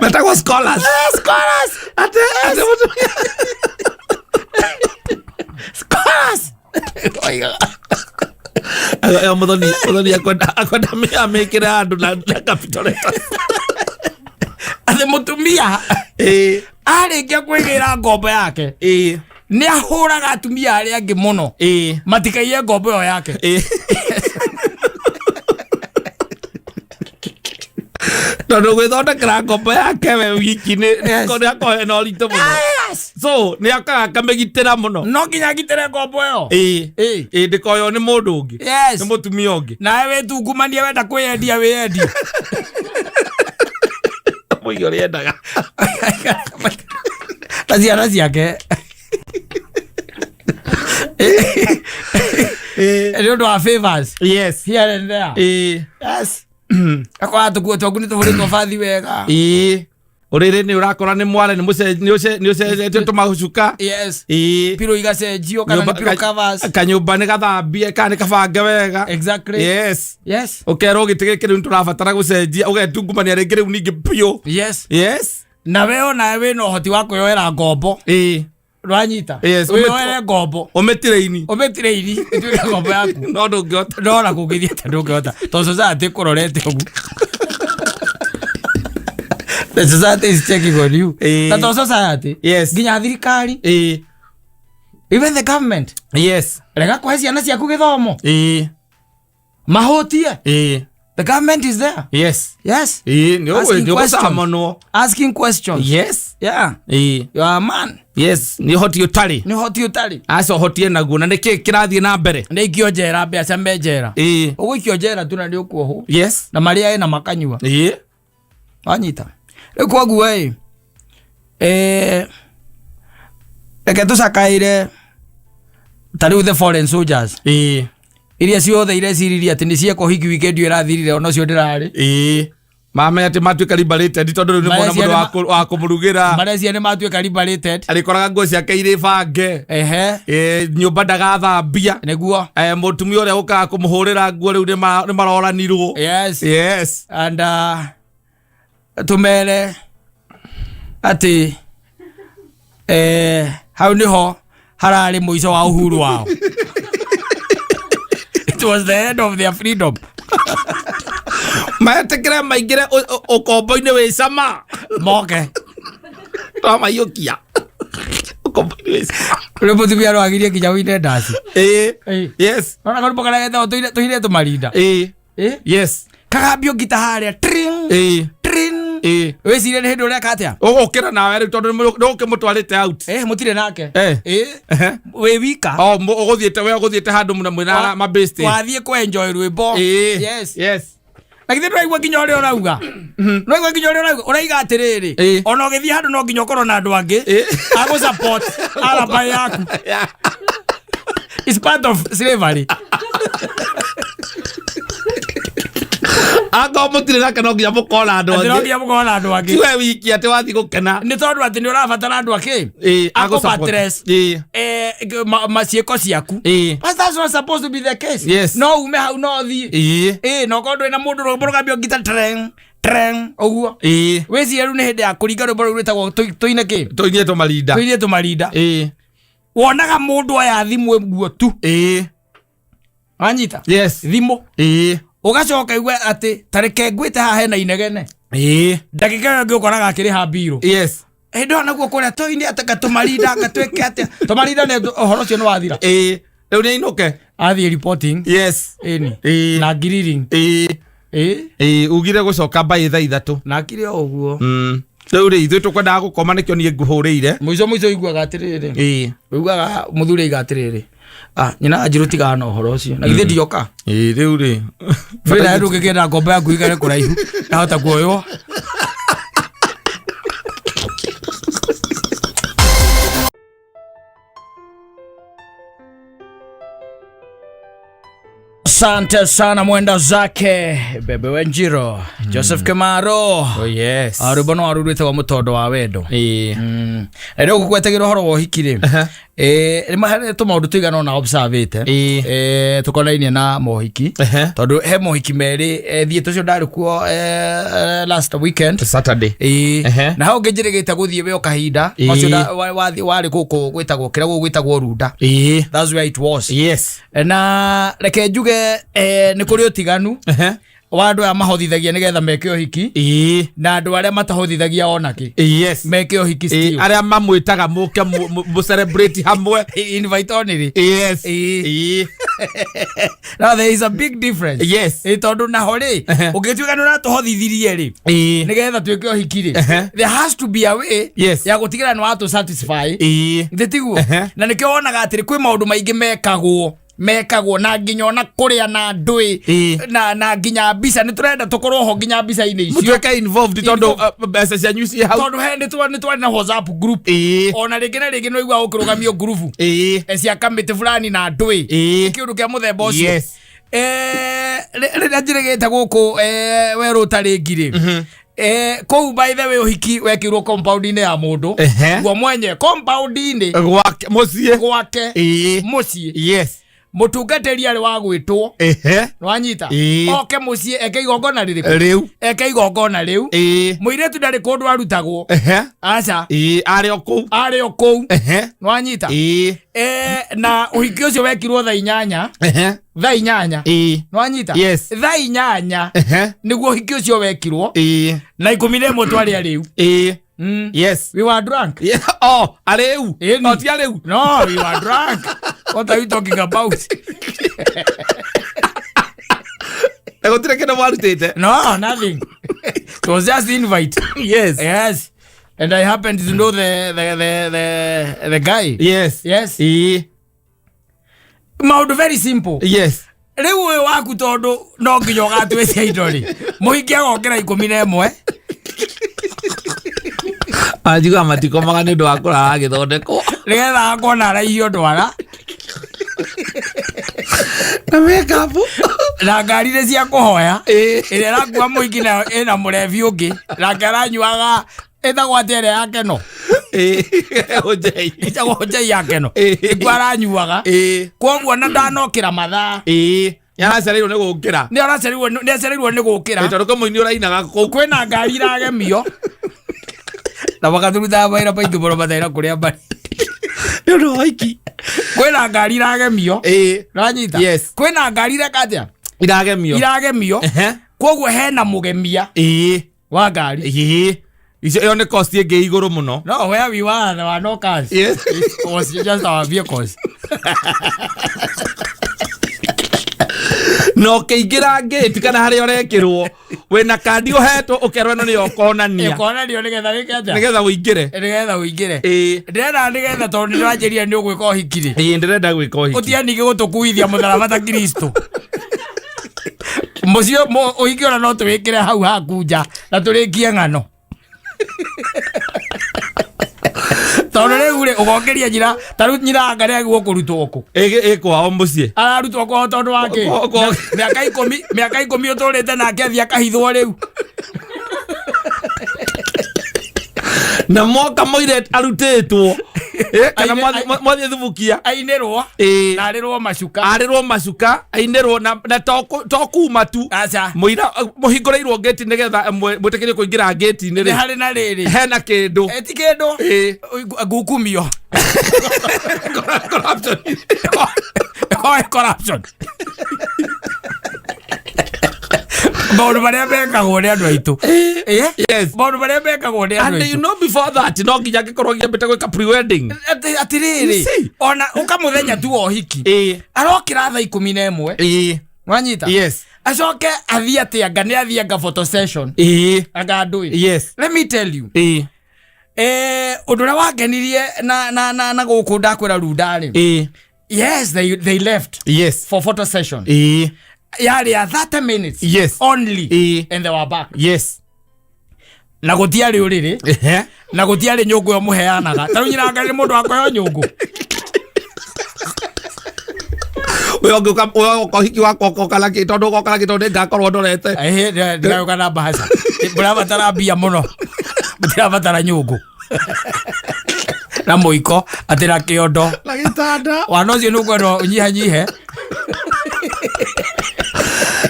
B: Metagwo scholars.
A: Scholars.
B: Atĩ atĩ mũtumia
A: Scholars. Oigaga.
B: Ĩyo ĩyo mũthoni mũthoni akwenda akwenda amĩkĩre handũ na na capital letters.
A: Atĩ mũtumia
B: Ĩĩ.
A: arĩkia kwĩgĩra ngombo yake
B: Ĩĩ.
A: nĩ ahũraga atumia arĩa angĩ mũno
B: Ĩĩ.
A: matikaiye ngombo ĩyo yake.
B: Ĩĩ. Tondũ gwĩthondekera ngombo yake we wiki nĩ
A: Yes.
B: nĩ akoragwo na ũritũ mũno.
A: Yes.
B: So nĩ akaga akamĩgitĩra mũno.
A: No nginya agitĩre ngombo ĩyo.
B: Ĩĩ.
A: Ĩĩ.
B: Ĩĩ ndĩkoywo nĩ mũndũ ũngĩ.
A: Yes.
B: Nĩ mũtumia ũngĩ.
A: Nawe wĩtungumanie wenda kwĩyendia wĩyendie.
B: Mũige ũrĩa endaga.
A: Na ciana ciake.
B: Ĩĩ.
A: Nĩ ũndũ wa favors.
B: Yes.
A: Here and there.
B: Ĩĩ.
A: Yes. Akora tũkuo twaku nĩ tũhũrĩtwo bathi wega.
B: Ĩĩ. Ũrĩrĩ nĩ ũrakora nĩ mware nĩ ũcenjetio tũmacuka.
A: Yes.
B: Ĩĩ.
A: Pillow igacenjio kana nĩ pillow covers.
B: Kanyũmba nĩ gathambie kana nĩ kabange wega.
A: Exactly.
B: Yes.
A: Yes.
B: Ũkerwo gĩtĩ gĩkĩ rĩu nĩtũrabatara gũcenjia ũgetungumania rĩngĩ rĩu ningĩ biũ.
A: Yes.
B: Yes.
A: Na we onawe wĩna ũhoti wa kwĩyoera ngombo.
B: Ĩĩ.
A: Rwanyita.
B: Yes,
A: Wĩyoere ngombo.
B: Ũmĩtĩrĩini.
A: Ũmĩtĩrĩiri ĩtuĩke ngombo yaku.
B: No ndũngĩhota.
A: Ndona kũngĩthiĩ atĩa ndũngĩhota. Tondũ society ĩkũrorete ũguo. The society is checking on you.
B: Ĩĩ.
A: Na to society.
B: Yes.
A: Nginya thirikari.
B: Ĩĩ.
A: Even the government.
B: Yes.
A: Rega kũhe ciana ciaku gĩthomo.
B: Ĩĩ.
A: Mahutie.
B: Ĩĩ.
A: The government is there.
B: Yes.
A: Yes.
B: Ĩĩ, nĩ
A: Asking
B: nĩ
A: questions.
B: ũgũcamanwo.
A: Asking questions.
B: Yes.
A: Yeah.
B: Ĩĩ.
A: You are a man.
B: Yes, nĩ ũhoti ũtarĩ.
A: Nĩ ũhoti ũtarĩ.
B: Aca ũhotie naguo na nĩkĩ kĩrathiĩ na mbere.
A: Nĩ ikio njera mbeca me njera.
B: Ĩĩ.
A: Ũgũikio njera tu na nĩ ũkuohwo.
B: Yes.
A: Na marĩa ena makanyua.
B: Ĩĩ.
A: Wanyita. Rĩu koguo ĩ reke tũcakaĩre ta rĩu the foreign soldiers
B: Ĩĩ.
A: iria ciothe ireciririe atĩ nĩ ciekwo hiki weekend ĩyo ĩrathirire ona ũcio ndĩrarĩ.
B: Ĩĩ. Mamenya atĩ matuĩka liberated tondũ rĩu nĩ mona
A: Marecia
B: mũndũ
A: nĩ
B: wa kũmũrugĩra.
A: Marecia nĩ matuĩka liberated.
B: Arĩkoraga nguo ciake irĩ bange.
A: Ehe.
B: Ĩĩ, nyũmba ndagathambia.
A: Nĩguo.
B: Mũtumia ũrĩa ũkaga kũmũhũrĩra nguo rĩu nĩ maroranirwo.
A: Yes.
B: Yes.
A: And tumere atĩ hau nĩho hararĩ mũico wa uhuru wao. It was the end of their freedom.
B: Metĩkĩre maingĩre ũkombo-inĩ wĩ cama.
A: Moke.
B: Twamaiyũkia. Ũkombo-inĩ wĩ cama.
A: Rĩu mũtumia no agirie nginya ũine ndaci.
B: Ĩĩ.
A: Ĩĩ.
B: Yes.
A: Ona karũmbo karĩa getagwo tũire tũmarinda.
B: Ĩĩ.
A: Ĩĩ.
B: Yes.
A: Kagambio ngita harĩa tring.
B: Ĩĩ.
A: Tring.
B: Ĩĩ.
A: Wĩcirie nĩ hĩndĩ ũreka atĩa?
B: Ũgũkĩra nawe rĩu tondũ nĩ ũkĩmũtwarĩte out.
A: Mũtirĩ nake.
B: Eh. Ehe.
A: Wĩ wika.
B: O ũgũthiĩte we ũgũthiĩte handũ mũna mwĩna mabĩstĩ.
A: Wathiĩ kũ enjoy rwĩmbo.
B: Ĩĩ.
A: Yes.
B: Yes.
A: Na githĩ ndũraigua nginya ũrĩa ũrauga? Ndũraigua nginya ũrĩa ũrauga? Ũraiga atĩrĩrĩ,
B: Ĩĩ.
A: ona ũgĩthiĩ handũ no nginya ũkorwo na andũ angĩ
B: Ĩĩ.
A: agũ support alibi yaku.
B: Yeah.
A: It's part of slavery.
B: Angorwo mũtirĩ nake no nginya mũkorwo na andũ
A: Atĩ no
B: angĩ.
A: nginya mũkorwo na andũ angĩ.
B: Ti we wiki atĩ wathiĩ gũkena.
A: Nĩ tondũ atĩ nĩ ũrabatara andũ akĩ?
B: Ĩĩ, agũ support.
A: Akũ-buttress.
B: Ĩĩ.
A: Maciĩko ciaku.
B: Ĩĩ.
A: But that's not supposed to be the case.
B: Yes.
A: No ume hau no ũthiĩ.
B: Ĩĩ.
A: Ĩĩ, na ũkorwo ndũrĩ na mũndũ rwĩmbo rũkambia ngita treng treng ũguo.
B: Ĩĩ.
A: Wĩcirie rĩu nĩ hĩndĩ ya kũringa rwĩmbo rũu rwĩtagwo tũine kĩ?
B: Tũinie tũmarinda.
A: Tũinie tũmarinda.
B: Ĩĩ.
A: Wonaga mũndũ oya thimũ ĩguo tu.
B: Ĩĩ.
A: Wanyita?
B: Yes.
A: Thimũ.
B: Ĩĩ.
A: Ũgacoka igue atĩ ta reke ngwĩte haha hena inegene.
B: Ĩĩ.
A: Ndagĩka ĩyo ĩngĩ ũkoraga akĩrĩha mbirũ.
B: Yes.
A: Hĩndĩ ĩyo naguo kũrĩa tũine atĩ gatũmarinda gatwĩke atĩa. Tũmarinda nĩ ũhoro ũcio nĩ wathira.
B: Ĩĩ. Rĩu nĩ ainũke.
A: Athiĩ reporting.
B: Yes.
A: Ĩni.
B: Ĩĩ.
A: Na grilling.
B: Ĩĩ.
A: Ĩĩ.
B: Ĩĩ, ugire gũcoka mbaĩ thaa ithatũ.
A: Na akire o ũguo.
B: Rĩu rĩ ithuĩ tũkwendaga gũkoma nĩkĩo niĩ ngũhũrĩire.
A: Mũico mũico ũiguaga atĩrĩrĩ.
B: Ĩĩ.
A: Ũiguaga mũthuri aiga atĩrĩrĩ. Nyina Wanjirũ tigana na ũhoro ũcio. Na githĩ ndioka.
B: Ĩĩ, rĩu rĩ.
A: Wĩra rĩu ũngĩkĩenda ngombo yaku ĩikare kũraihu. Ndahota kuoywo. Asante sana mwenda zake Bebe Wanjiro, Joseph Kimaro.
B: Oh yes.
A: Rwĩmbo no arurwĩte wa mũtondo wa wendo.
B: Ĩĩ.
A: Na rĩu gũgwetegĩra ũhoro wa ũhiki rĩ, nĩ harĩ tũmaũndũ tũigana ũna observĩte
B: Ĩĩ.
A: tũkonainie na mohiki.
B: Ehe.
A: Tondũ he mohiki merĩ thiĩte ũcio ndarĩ kuo last weekend.
B: Saturday.
A: Ĩĩ.
B: Ehe.
A: Na hau ngĩnjĩrĩgĩte gũthiĩ we o kahinda
B: Ĩĩ.
A: ũcio warĩ gũkũ gwĩtagwo kĩrĩa gũkũ gwĩtagwo Runda.
B: Ĩĩ.
A: That's where it was.
B: Yes.
A: Na reke njuge nĩ kũrĩ ũtiganu
B: Ehe.
A: wa andũ aya mahotithagia nĩgetha meke ũhiki
B: Ĩĩ.
A: na andũ arĩa matahotithagia onakĩ
B: Yes.
A: meke ũhiki
B: Ĩĩ,
A: still.
B: arĩa mamwĩtaga mũke mũ celebrate hamwe.
A: Invite only.
B: Yes.
A: Ĩĩ.
B: Ĩĩ.
A: Now there is a big difference.
B: Yes.
A: Ĩĩ, tondũ naho rĩ
B: Ehe.
A: ũngĩtuĩka nĩ ũratũhotithirie rĩ
B: Ĩĩ.
A: nĩgetha twĩke ũhiki rĩ
B: Ehe.
A: there has to be a way
B: Yes.
A: ya gũtigĩra nĩ watũ satisfy.
B: Ĩĩ.
A: Githĩ tiguo?
B: Ehe.
A: Na nĩkĩo wonaga atĩrĩ kwĩ maũndũ maingĩ mekagwo na nginya ona kũrĩa na ndũĩ
B: Ĩĩ.
A: na nginya mbica nĩ tũrenda tũkorwo ho nginya mbica-inĩ icio.
B: Mũtuĩke involved tondũ mbeca cianyu ciĩ hau.
A: Tondũ he nĩ twarĩ na WhatsApp group.
B: Ĩĩ.
A: Ona rĩngĩ na rĩngĩ nĩ ũiguaga ũkĩrũgamio group.
B: Ĩĩ.
A: Cia kamĩtĩ fulani na ndũĩ.
B: Ĩĩ.
A: Kĩũndũ kĩa mũthemba ũcio.
B: Yes.
A: Rĩrĩa njĩrĩgĩte gũkũ werũ ũtarĩ ngirĩ. Kũu by the way ũhiki wekĩirwo compound-inĩ ya mũndũ.
B: Ehe.
A: Guo mwenye compound-inĩ
B: Gwake mũciĩ.
A: gwake
B: Ĩĩ.
A: mũciĩ.
B: Yes.
A: Mũtungatĩri arĩ wa gwĩtwo.
B: Ehe.
A: Nĩwanyita?
B: Ĩĩ.
A: Oke mũciĩ eke igongona rĩrĩkũ?
B: Rĩu.
A: Eke igongona rĩu.
B: Ĩĩ.
A: Mũirĩtu ndarĩ kũndũ arutagwo.
B: Ehe.
A: Aca.
B: Ĩĩ, arĩ o kũu.
A: Arĩ o kũu.
B: Ehe.
A: Nĩwanyita?
B: Ĩĩ.
A: Na ũhiki ũcio wekirwo thaa inyanya.
B: Ehe.
A: Thaa inyanya.
B: Ĩĩ.
A: Nĩwanyita?
B: Yes.
A: Thaa inyanya.
B: Ehe.
A: Nĩguo ũhiki ũcio wekirwo.
B: Ĩĩ.
A: Na 11 twarĩ arĩu.
B: Ĩĩ. Yes.
A: We were drunk.
B: Yeah. Oh, arĩu.
A: Ĩni.
B: Oh, ti arĩu.
A: No, we were drunk. What are you talking about?
B: Na gũtirĩ kĩndũ mwarutĩte.
A: No, nothing. It was just invite. Yes, and I happened to know the guy. Yes. Maũndũ very simple. Rĩu ũyũ waku, tondũ no nginya ũgatwĩcia indo rĩ, mũhiki agokĩra 11.
B: Anjiga matikomaga nĩ ũndũ wa kũrara agĩthondekwo.
A: Nĩgetha akona araihio ndwara.
B: Na makeup.
A: Na ngari nĩ cia kũhoya. Ĩrĩa ĩrakua mũhiki nayo ĩna mũrebi ũngĩ nake aranyuaga, ĩtagwo atĩa ĩrĩa ya keno?
B: Ũnjei.
A: Ĩtagwo njei ya keno. Nĩkuo aranyuaga. Koguo na ndanokĩra mathaa.
B: Nĩaracereirwo nĩ gũkĩra.
A: Nĩ acereirwo nĩ gũkĩra.
B: Tondũ kwĩ mũini ũrainaga kũu.
A: Kwĩna ngari iragemio na makaturutaga mawĩra maingĩ mũno mathaira kũrĩa marĩ.
B: Nĩ ũndũ wa iki.
A: Kwĩna ngari iragemio. Ũranyita?
B: Yes.
A: Kwĩna ngari ireka atĩa?
B: Iragemio.
A: Iragemio. Koguo hena mũgemia wa ngari.
B: Icio ĩyo nĩ cost ĩngĩ igũrũ mũno.
A: No, where we were, there were no cars. It was just our vehicles.
B: Na ũkĩingĩra ngĩti kana harĩa ũrekĩrwo, wĩna kandi ũhetwo, ũkerwo ĩno nĩyo ũkonania.
A: Ĩkonanio nĩgetha wĩke atĩa?
B: Nĩgetha ũingĩre.
A: Nĩgetha ũingĩre. Ndĩrenda nĩgetha, tondũ nĩndĩranjĩrire nĩ ũgwĩka ũhiki rĩ.
B: Ĩĩ, ndĩrenda gwĩka ũhiki.
A: Ũtige ningĩ gũtũkuithia mũtharaba ta Kristo. Mũciĩ ũhiki ona no tũwĩkĩre hau haku nja na tũrĩkie ng'ano, tondũ rĩu rĩ ũgokĩria nyina, ta rĩu nyina anga nĩ kũrutwo kũ?
B: Ĩ kwao mũciĩ.
A: Ararutwo kwao tondũ wa kĩ? 10, mĩaka 10 ũtũrĩte nake, athiĩ akahithwo rĩu.
B: Na moka moire arutĩtwo. Kana mwathiĩ thubukia.
A: Ainĩrwo. Na arĩrwo macuka.
B: Arĩrwo macuka, ainĩrwo na to kuma tu.
A: Aca.
B: Mũira mũhingũrĩirwo ngĩti nĩgetha mwĩtĩkĩrio kũingĩra ngĩti-inĩ
A: nĩ
B: rĩ.
A: Harĩ na rĩrĩ.
B: Hena kĩndũ.
A: Ti kĩndũ. Ngukumio.
B: Corruption.
A: Oe corruption, maũndũ marĩa mekagwo nĩ andũ aitũ.
B: Yes.
A: Maũndũ marĩa mekagwo nĩ andũ
B: And you
A: aitũ.
B: know, before that no nginya angĩkorwo ngĩambĩte gwĩka pre-wedding.
A: Atĩrĩrĩ,
B: You see?
A: ona ũkamũthenya tu wa ũhiki, arokĩra thaa 11. Wanyita?
B: Yes.
A: Acoke athiĩ atĩ anga nĩ athiĩ anga photo session, anga ndũĩ. Let me tell you, ũndũ ũrĩa wangenirie na gũkũ ndakwĩra runda rĩ, yes, they left for photo session yarĩ ya 30 minutes only, and they were back. Na gũtiarĩ ũrĩrĩ, na gũtiarĩ nyũngũ ĩyo mũheanaga. Ta rĩu nyina nĩ mũndũ wa kũheo nyũngũ.
B: Ũyũ ũngĩ ũyũ ũka ũhiki wakwa ũkoka na kĩ, tondũ ũgoka na kĩ, tondũ nĩngakorwo ndorete.
A: Ĩhĩ, ndĩragũka na mbahaca. Mũrabatara mbia mũno, mũtirabatara nyũngũ na mũiko atĩ na kĩondo.
B: Na gĩtanda.
A: Wana ũcio nĩ ũkwenda ũnyihanyihe.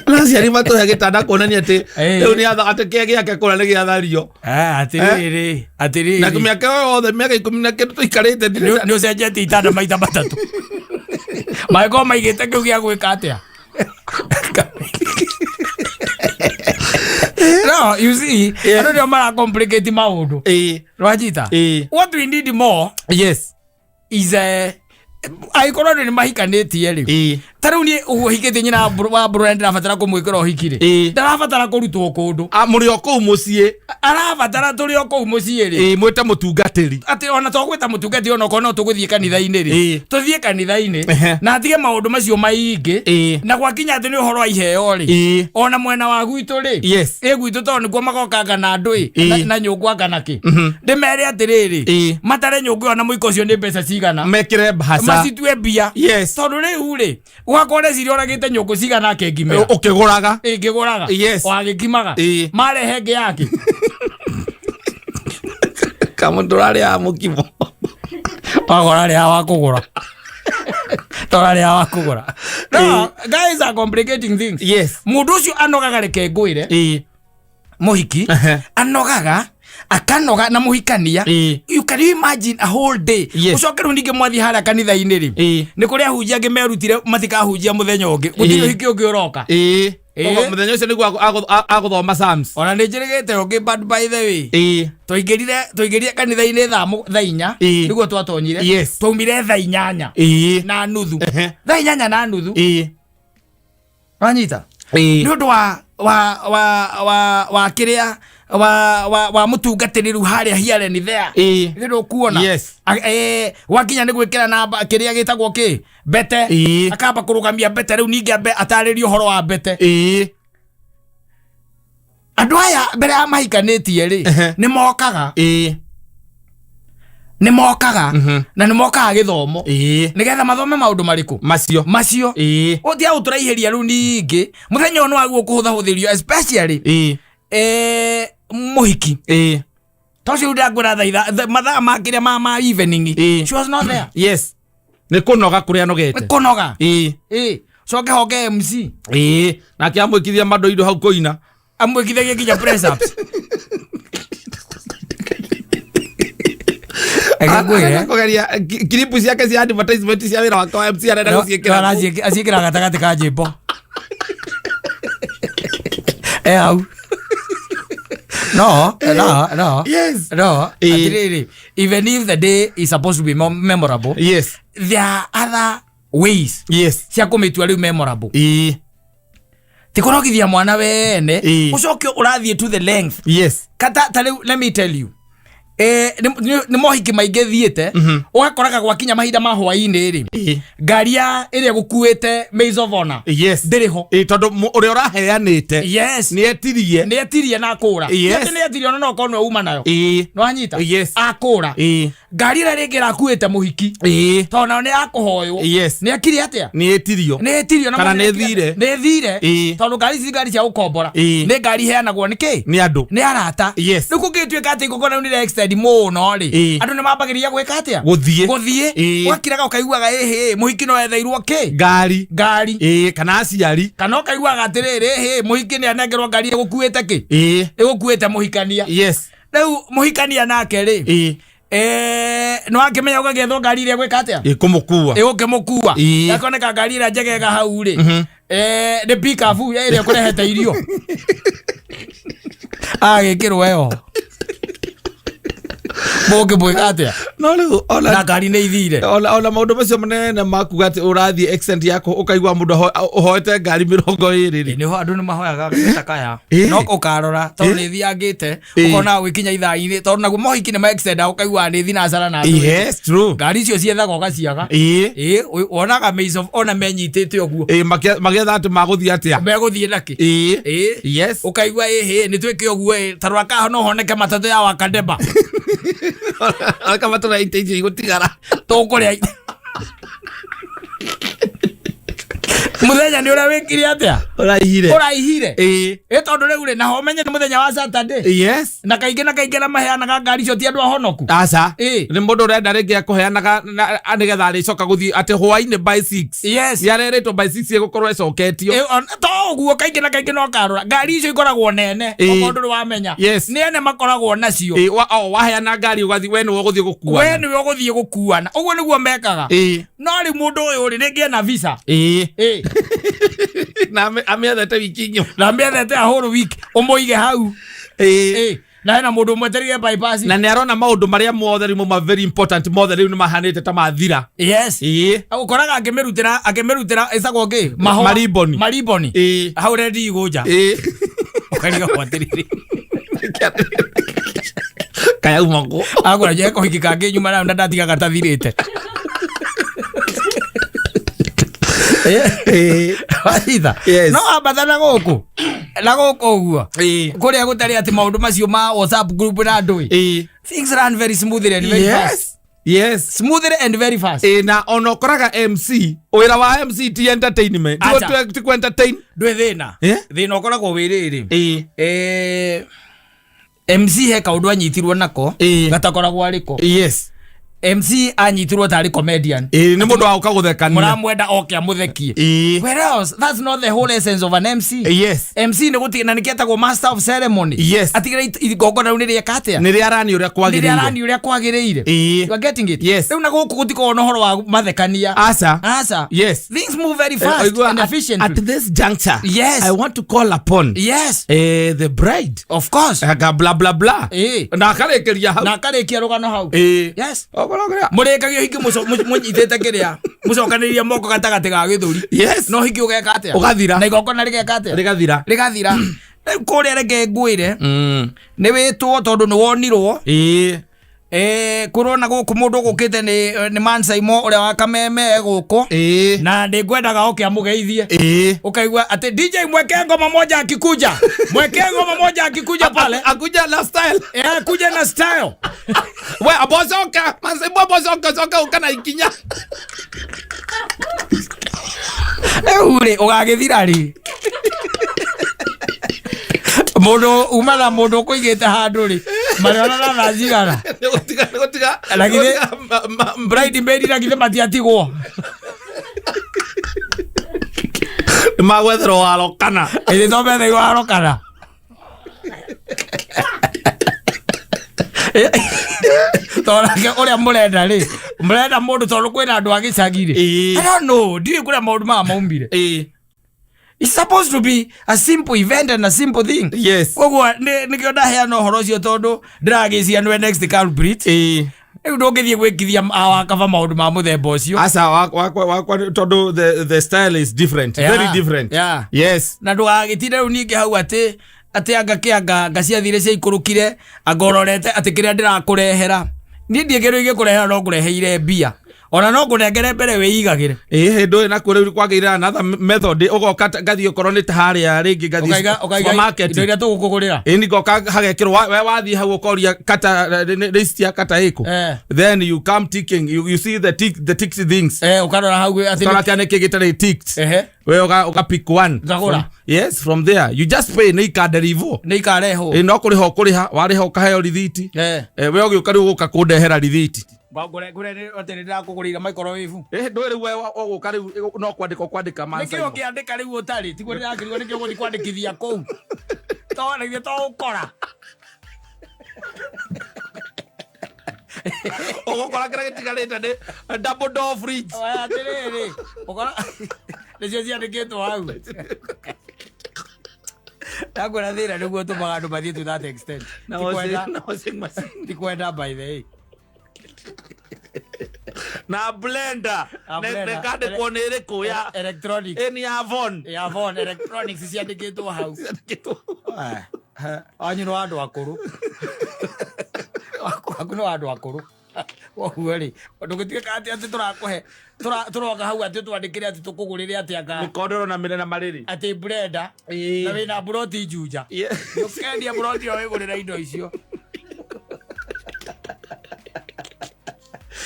B: Na aciari matũhe gĩtanda kuonania atĩ rĩu nĩ atha atĩ kĩrĩa gĩake kũrĩa nĩ gĩathario.
A: Eh, atĩrĩrĩ,
B: Na
A: atĩrĩrĩ,
B: mĩaka ĩyo yothe, mĩaka 10 na kĩndũ tũikarĩte,
A: nĩ ũcenjetie itanda maita matatũ. Mangĩkorwo maigĩte kĩu gĩa gwĩka atĩa? No, you see, andũ nĩo mara complicate maũndũ. Rwanyita? What we need more is angĩkorwo andũ nĩ mahikanĩtie rĩ, ta rĩu niĩ ũguo hikĩtie nyina wa mbũrũ na ndĩrabatara kũmwĩkĩra ũhiki rĩ, ndarabatara kũrutwo kũndũ.
B: Ah, mũrĩ o kũu mũciĩ.
A: Arabatara tũrĩ o kũu mũciĩ rĩ,
B: Ĩĩ, mwĩte mũtungatĩri.
A: Atĩ ona to gwĩta mũtungati, ona okorwo no tũgũthiĩ kanitha-inĩ rĩ, tũthiĩ kanitha-inĩ na atige maũndũ macio maingĩ. Na gwakinya atĩ nĩ ũhoro wa iheo rĩ, ona mwena wa gwitũ rĩ, ĩ gwitũ tondũ nĩkuo magokanga na andũ ĩ, na nyũngũ anga na kĩ, ndĩmere atĩrĩrĩ, matare nyũngũ ĩyo na mũiko ũcio nĩ mbeca cigana,
B: mekĩre mbahaca,
A: macitue mbia. Tondũ rĩu rĩ, gwakwa reciria oragĩte nyũngũ cigana akĩngimĩra.
B: Ũkĩgũraga.
A: Ĩngĩgũraga. Wagĩkimaga. Marehe ĩngĩ yake.
B: Kamũndũ ũrarĩaga mũkimo.
A: Wagora rĩa wa kũgũra, tũrarĩa wa kũgũra. No, guys are complicating things. Mũndũ ũcio anogaga, reke ngwĩre, mũhiki anogaga, akanoga na mũhikania. You can you imagine a whole day? Ũcoke rĩu ningĩ mwathiĩ harĩa kanitha-inĩ rĩ, nĩ kũrĩ ahunjia angĩ merutire matikahunjia mũthenya ũngĩ, gũtirĩ ũhiki ũngĩ ũroka.
B: Koguo mũthenya ũcio nĩguo agũthoma Psalms.
A: Ona nĩ njĩrĩgĩte ũngĩ, but by the way, twaingĩrire kanitha-inĩ thaa 4. Nĩguo twatonyire. Twaumire thaa 8 na nuthu. Thaa 8 na nuthu. Wanyita? Nĩ ũndũ wa kĩrĩa wa mũtungatĩri rĩu harĩa here and there. Nĩ ndũkuona?
B: Yes.
A: Gwakinya nĩ gwĩkĩra namba kĩrĩa gĩtagwo kĩ mbete, akamba kũrũgamia mbete rĩu, ningĩ ambe atarĩrie ũhoro wa mbete. Andũ aya mbere ya mahikanĩtie rĩ, nĩ mokaga, nĩ mokaga na nĩ mokaga gĩthomo, nĩgetha mathome maũndũ marĩkũ?
B: Macio.
A: Macio. Ũtia ũtũraihĩria rĩu, ningĩ mũthenya ũyũ nĩ wagwo kũhũthahũthĩrio, especially mũhiki tocio rĩu ndakwĩra thaa mathaa ma kĩrĩa ma evening, she was not there.
B: Yes, nĩ kũnoga kũrĩa anogete.
A: Kũnoga. Coke hoke MC.
B: Nake amwĩkithia mandoindo hau kũina.
A: Amwĩkithagia nginya press ups. Reke ngwĩre.
B: Arenda kũgeria clip ciake cia advertisement cia wĩra wake wa MC, arenda gũciĩkĩra kũu.
A: Aciĩkĩra gatagatĩ ka njĩmbo e hau, no no no. No. Atirĩrĩ, even if the day is supposed to be memorable, there are other ways cia kũmĩtua rĩu memorable. Ti kũrogithia mwana wene, ũcoke ũrathiĩ to the length. Kata ta rĩu, let me tell you, nĩ mohiki maingĩ thiĩte, ũgakoraga gwakinya mahinda ma hwainĩ rĩ, ngari ya ĩrĩa gũkuĩte maids of honor ndĩrĩ ho.
B: Tondũ ũrĩa ũraheanĩte nĩ etirie.
A: Nĩ etirie na akũra. Atĩ nĩ etirie, ona no korwo nĩwe uma nayo. Nĩwanyita?
B: Yes.
A: Akũra ngari ĩrĩa rĩngĩ ĩrakuĩte mũhiki, tondũ nayo nĩ yakũhoywo. Nĩ akire atĩa?
B: Nĩ etirio.
A: Nĩ etirio na
B: Kana
A: mũndũ
B: nĩ thire.
A: Nĩ thire. Tondũ ngari ici, ngari cia gũkombora, nĩ ngari iheanagwo nĩ kĩ?
B: Nĩ andũ.
A: Nĩ arata. Rĩu kũngĩtuĩka atĩ igongona rĩu nĩ extend mũno rĩ, andũ nĩ mambagĩrĩria gwĩka atĩa?
B: Gũthiĩ.
A: Gũthiĩ. Ũgakiraga ũkaiguaga ĩhĩ, mũhiki no etheirwo kĩ?
B: Ngari.
A: Ngari.
B: Kana aciari.
A: Kana ũkaiguaga atĩrĩrĩ, ĩhĩ, mũhiki nĩ anengerwo ngari ĩgũkuĩte kĩ? Ĩgũkuĩte mũhikania. Rĩu mũhikania nake rĩ, nĩ wakĩmenya ũgagĩethwo ngari ĩrĩa gwĩka atĩa?
B: Ĩkũmũkua.
A: Ĩgũkĩmũkua. Yakoneka ngari ĩrĩa njegega hau rĩ, nĩ pickup ĩrĩa ĩkũrehete irio, agĩkĩrwo ĩyo, mũngĩmwĩka atĩa?
B: No rĩu ona
A: Na ngari nĩ ithire.
B: Ona maũndũ macio manene makuga atĩ ũrathiĩ extent yako, ũkaigua mũndũ ũhoete ngari 20 rĩ.
A: Nĩho andũ nĩ mahoyaga gĩtakaya. No ũkarora tondũ nĩ thiangĩte, ũkona gwĩkinya ithaa-inĩ, tondũ naguo mohiki nĩ ma extend, ũkaigua nĩ thinacara na andũ.
B: Yes, true.
A: Ngari icio ciethaga ũgaciaga. Ĩ wonaga maids of honor menyitĩte ũguo.
B: Magĩetha atĩ magũthiĩ atĩa.
A: Megũthiĩ nakĩ? Ũkaigua ĩhĩ, nĩ twĩke ũguo ĩ, tarora kaho no honeke matatũ ya wakadeba.
B: Akamatũra ite icio igũtigara.
A: Tũkũrĩa mũthenya nĩ ũrĩa wĩkire atĩa?
B: Ũraihire.
A: Ũraihire. Ĩ tondũ rĩu rĩ, naho ũmenye nĩ mũthenya wa Saturday. Na kaingĩ na maheanaga ngari icio ti andũ ahonoku.
B: Aca. Nĩ mũndũ ũrenda rĩngĩ akũheanaga nĩgetha arĩcoka gũthiĩ atĩ hwainĩ by 6. Nĩ arerĩtwo by 6 ĩgũkorwo ĩcoketio.
A: To ũguo, kaingĩ na kaingĩ no karora ngari icio ikoragwo nene. Okorwo ndũrĩ wamenya, nĩ ene makoragwo nacio.
B: Waheana ngari ũgathiĩ, we nĩwe ũgũthiĩ gũkuana.
A: We nĩwe ũgũthiĩ gũkuana, ũguo nĩguo mekaga. No rĩu mũndũ ũyũ rĩ, rĩngĩ ena visa.
B: Na amĩethete wiki ng'ima.
A: Na mĩethete a whole week, ũmũige hau. Na hena mũndũ ũmwetereire bypass.
B: Na nĩ arona maũndũ marĩa mothe rĩu mauma very important mothe rĩu nĩ mahanĩte ta mathira.
A: Ũkoraga akĩmĩrutĩra ĩcagwo kĩ? Mahũa.
B: Mariboni.
A: Mariboni. Hau rendi igũnja. Ũkarigagwo atĩrĩrĩ,
B: Kaya uma kũ?
A: Agũra nje kũhiki kangĩ nyuma nayo na ndatiga gatathirĩte. Waitha.
B: Yes.
A: No ambata na gũkũ ũguo, kũrĩa gũtarĩ atĩ maũndũ macio ma WhatsApp group na andũ ĩ, things run very smoothly and very fast. Smoothly and very fast.
B: Na ona ũkoraga MC, wĩra wa MC ti entertainment.
A: Acha.
B: Ti ku entertain.
A: Ndwĩ thĩna. Thĩna ũkoragwo wĩ rĩrĩ, MC he kaũndũ anyitirwo nako gatakoragwo arĩko. MC anyitirwo tarĩ comedian.
B: Nĩ mũndũ wa gũka gũthekania.
A: Mũramwenda oke amũthekie. Whereas that's not the whole essence of an MC. MC nĩ gũtigĩ na nĩkĩetagwo master of ceremony. Atigĩra igongona rĩu nĩ rĩeka atĩa?
B: Nĩ rĩarani ũrĩa
A: Nĩ
B: kwagĩrĩire.
A: rĩarani ũrĩa kwagĩrĩire. You are getting it?
B: Yes.
A: Rĩu na gũkũ gũtikoragwo na ũhoro wa mathekania.
B: Aca.
A: Aca. Things move very fast
B: Oigua,
A: and efficiently.
B: At this juncture, I want to call upon the bride.
A: Of course.
B: Aka bla bla bla. Na akarĩkĩria hau.
A: Na akarĩkia rũgano hau.
B: Igongona kĩrĩa.
A: Mũrĩkagia ũhiki mũnyitĩte kĩrĩa mũcokanĩrĩrie moko gatagatĩ ga gĩthũri.
B: Yes.
A: Na ũhiki ũgeka atĩa?
B: Ũgathira.
A: Na igongona rĩgeka atĩa?
B: Rĩgathira.
A: Rĩgathira. Rĩu kũrĩa reke ngwĩre nĩ wĩtwo tondũ nĩ wonirwo. Kũrona gũkũ mũndũ ũgũkĩte nĩ Mansaimo ũrĩa wa Kameme e gũkũ. Na nĩ ngwendaga oke amũgeithie. Ũkaigua atĩ DJ mweke ngoma moja akikuja. Mweke ngoma moja akikuja pale.
B: Akuja na style.
A: Akuja na style.
B: We abocoka Mansaimo abocoka coka ũka na ikinya.
A: Rĩu rĩ ũgagĩthira rĩ mũndũ uma na mũndũ ũkũigĩte handũ rĩ marĩona na thaa cigana?
B: Nĩgũtiga nĩgũtiga.
A: Na githĩ-
B: nĩgũtiga
A: bride maid na githĩ matiatigwo?
B: Nĩmagwetherwo waro kana.
A: Ĩthĩ to metheirwo waro kana tonake ũrĩa mũrenda rĩ mũrenda mũndũ tondũ kwĩna andũ a gĩcagi rĩ. I don't know, ndiũĩ kũrĩa maũndũ maya maumire. It's supposed to be a simple event and a simple thing. Koguo nĩkĩo ndaheana ũhoro ũcio tondũ ndĩragĩcia nĩwe next culprit. Rĩu ndũngĩthiĩ gwĩkithia awakaba maũndũ ma mũthemba ũcio.
B: Aca wakwa tondũ the style is different. Very different. Yes.
A: Na ndũgagĩtinde rĩu ningĩ hau atĩ anga kĩanga anga ciathire ciaikũrũkire anga ũrorete atĩ kĩrĩa ndĩrakũrehera niĩ ndiĩkĩrwo igĩkũrehera no ngũreheire mbia ona no ngũnengere mbere wĩigagĩre.
B: Ĩ hĩndĩ ĩyo nakuo rĩu kwagĩire another method ũgoka ngathiĩ okorwo nĩ ta harĩa rĩngĩ ngathiĩ
A: Ũkaiga
B: supermarket.
A: indo iria tũgũkũgũrĩra.
B: Ĩ ngoka hagekĩrwo we wathiĩ hau ũkoria kata list ya kata ĩkũ. Then you come ticking you see the tick the ticked things.
A: Ũkarora hau atĩ
B: Ũkarora kĩa nĩkĩ gĩtarĩ ticked. We ũga pick one.
A: Ngagũra.
B: Yes, from there you just pay nĩ ikanderivwo.
A: Nĩ ikarehwo.
B: Ĩ no kũrĩha ũkũrĩha warĩha ũkaheo rithiti. We ũgĩũka rĩu ũgũka kũndehera rithiti.
A: Ngũre atĩ nĩ ndĩrakũgũrĩire microwave.
B: Ĩ ndũĩ rĩu we ũgũka rĩu no kwandĩka ũkwandĩka
A: Nĩkĩ
B: Mansaimo.
A: ũngĩandĩka rĩu ũtarĩ tiguo ndĩrakĩrigwo nĩkĩ ũgũthiĩ kwandĩkithia kũu to na ithuĩ to ũkora.
B: Ũgũkora kĩrĩa gĩtigarĩte nĩ double door fridge.
A: Oya atĩrĩrĩ ũkora nĩcio ciandĩkĩtwo hau ndakwĩra thĩna nĩguo ũtũmaga andũ mathiĩ to that extent.
B: Na
A: Ti kwenda-
B: na washing machine.
A: Ti kwenda by the way.
B: Na blender.
A: Na blender.
B: Nĩ kandĩkwo nĩ ĩrĩkũ ya
A: Electronic.
B: Ĩ nĩ ya Von.
A: Ya Von Electronics ciandĩkĩtwo hau.
B: Ciandĩkĩtwo.
A: Wanyu nĩ wa andũ akũrũ waku nĩ wa andũ akũrũ koguo rĩ ndũgĩtuĩka atĩ tũrakũhe tũroka hau atĩ twandĩkĩre atĩ tũkũgũrĩre atĩ anga
B: Mĩkondoro na mĩre na marĩrĩ.
A: Atĩ blender na wĩna mburoti Juja. Ũkendia mburoti ĩyo wĩgũrĩre indo icio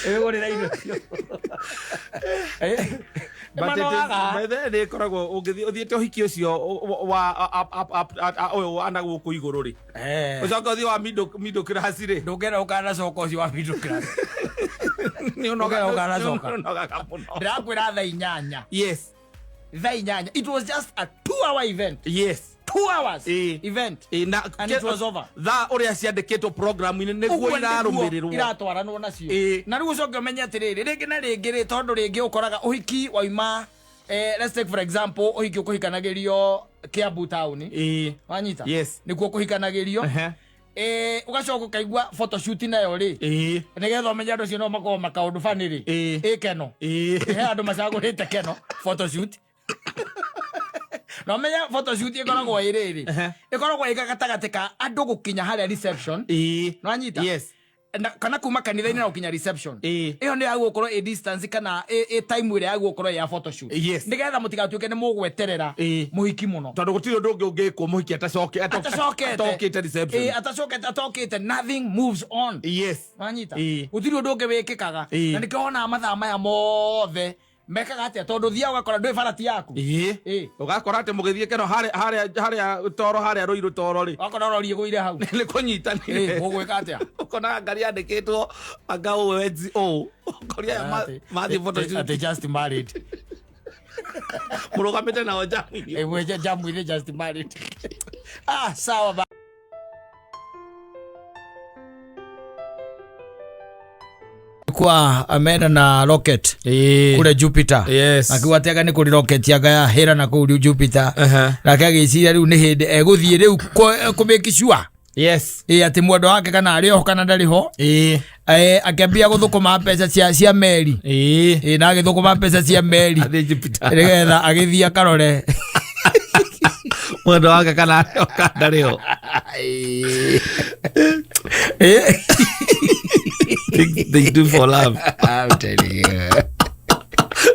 A: wĩgũrĩre indo icio.
B: But it is-
A: Nĩmanogaga.
B: by the way, nĩ ĩkoragwo ũngĩthiĩ ũthiĩte ũhiki ũcio wa ũyũ wa na gũkũ igũrũ rĩ ũcoke ũthiĩ wa middle class rĩ.
A: Ndũngĩenda ũkanacoka ũcio wa middle class.
B: Nĩ
A: Ndũngĩenda ũkanacoka.
B: ũnogaga mũno.
A: Ndĩrakwĩra thaa 8. Thaa 8, it was just a 2-hour event. 2 hours event.
B: Ĩ, na
A: And it was over.
B: Thaa ũrĩa ciandĩkĩtwo programu-inĩ nĩguo
A: Ũguo nĩguo
B: irarũmĩrĩrwo.
A: Iratwaranwo nacio. Na rĩu ũcoke ũmenye atĩrĩrĩ rĩngĩ na rĩngĩ rĩ tondũ rĩngĩ ũkoraga ũhiki wauma let's take for example ũhiki ũkũhikanagĩrio Kiambu town. Wanyita?
B: Yes.
A: Nĩkuo kũhikanagĩrio. Ũgacoka ũkaigua photoshoot nayo rĩ nĩgetha ũmenye andũ acio no makorwo makaũndũ bani rĩ ĩ keno he andũ macagũrĩte keno photoshoot na ũmenye photoshoot ĩkoragwo ĩ rĩrĩ ĩkoragwo ĩ gatagatĩ ka andũ gũkinya harĩa reception. Nĩwanyita?
B: Yes.
A: Na, kana kuma kanitha-inĩ na gũkinya reception ĩyo nĩ yagũkorwo ĩ distance kana ĩ time ĩrĩa yagũkorwo ĩ ya photoshoot nĩgetha mũtigatuĩke nĩ mũgweterera mũhiki mũno.
B: Tondũ gũtirĩ ũndũ ũngĩ ũngĩkwo mũhiki atacoke
A: atacokete
B: atokĩte reception.
A: Atacokete atokĩte, nothing moves on. Wanyita? Gũtirĩ ũndũ ũngĩ wĩkĩkaga. Na nĩkĩo wonaga mathaa maya mothe mekaga atĩa tondũ thiaga ũgakora ndwĩ barati yaku.
B: Ũgakora atĩ mũgĩthiĩ keno harĩa toro harĩa rũirũ toro rĩ
A: wakora rori ĩgũire hau.
B: Nĩ kũnyitanire.
A: Mũgwĩka atĩa?
B: Ũkonaga ngari yandĩkĩtwo anga ũũ NGO ũkoria aya mathiĩ photoshoot.
A: Atĩ just married.
B: Mũrũgamĩte nao njamu-inĩ.
A: Ĩmwe jamu-inĩ just married, ah sawa ba kwa amenda na rocket kule Jupiter. Akiuga atĩ anga nĩ kũrĩ rocket anga ya hĩra na kũu rĩu Jupiter. Nake agĩciria rĩu nĩ hĩndĩ egũthiĩ rĩu kũ make sure.
B: Yes.
A: Ĩ atĩ mwendwa wake kana arĩ oho kana ndarĩ ho. Akĩambia gũthũkũma mbeca cia meri. Ĩ na agĩthũkũma mbeca cia meri
B: Athiĩ Jupiter.
A: nĩgetha agĩthiĩ akarore
B: Mwendwa wake kana arĩ ho kana ndarĩ ho. Things they do for love.
A: I'm telling you.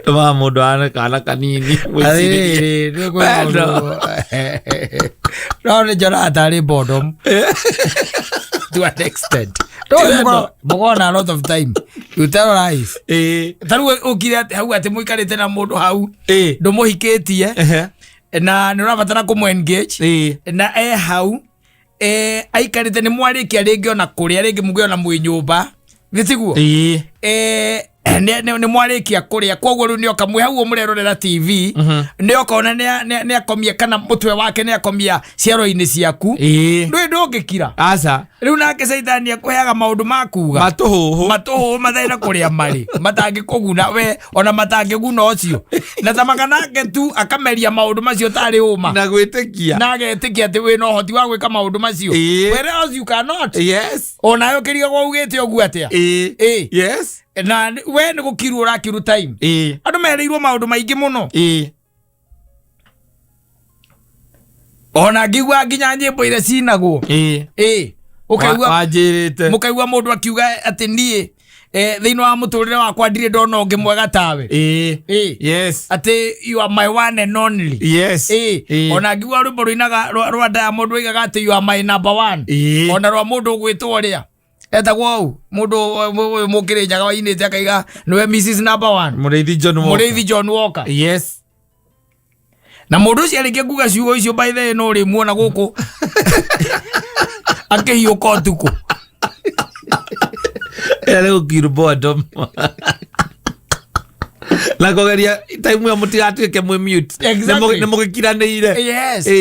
B: Tũmaga mũndũ ahane kana kanini. Mwĩcirĩrie.
A: Atĩrĩrĩ, nĩ kwĩ
B: Wendo.
A: maũndũ. No nĩ njonaga tarĩ boredom to an extent. No
B: Wendo.
A: mũkorwo na a lot of time. You tell lies. Ta rĩu ũkire atĩ hau atĩ mũikarĩte na mũndũ hau ndũmũhikĩtie na nĩ ũrabatara kũmũ engage na e hau aikarĩte nĩ mwarĩkia rĩngĩ ona kũrĩa rĩngĩ mũgĩ ona mwĩ nyũmba nĩ tiguo? Nĩ mwarĩkia kũrĩa koguo rĩu nĩoka mwĩ hau mũrerorera TV nĩoka ona nĩakomia kana mũtwe wake nĩakomia ciaro-inĩ ciaku ndũĩ ndũngĩkira.
B: Aca.
A: Rĩu nake caitani akũheaga maũndũ ma kuga
B: Matũhũhũ.
A: Matũhũhũ matarĩ na kũrĩa marĩ matangĩkũguna we ona matangĩguna ũcio na tamaka nake tu akameria maũndũ macio tarĩ ũma
B: Na gwĩtĩkia.
A: Na agetĩkia atĩ wĩna ũhoti wa gwĩka maũndũ macio whereas you cannot. Onawe ũkĩrigagwo augĩte ũguo atĩa. Na we nĩ gũkirwo ũrakiru time. Andũ merĩirwo maũndũ maingĩ mũno. Ona ngĩigua nginya nyĩmbo iria cinagwo ũkaigua
B: Wanjĩrĩte.
A: Mũkaigua mũndũ akiuga atĩ niĩ thĩinĩ wa mũtũrĩre wakwa ndirĩ ndona ũngĩ mwega tawe. Atĩ you are my one and only. Ona ngĩigua rwĩmbo rũinaga rwa Diamond rũigaga atĩ you are my number one. Ona rwa mũndũ ũgwĩtwo ũrĩa etagwo ũũ mũndũ ũyũ mũkĩrĩnyaga wainĩte akaiga nĩwe Mrs number one.
B: Mũrĩithi John Walker.
A: Mũrĩithi John Walker. Na mũndũ ũcio arĩkia kuga ciugo icio, by the way, no ũrĩmuona gũkũ akĩhiũka ũtukũ.
B: Ĩrĩa gũkiru boredom na kũgeria time ĩyo mũtigatuĩke mwĩ mute. Nĩ mũgĩkiranĩire.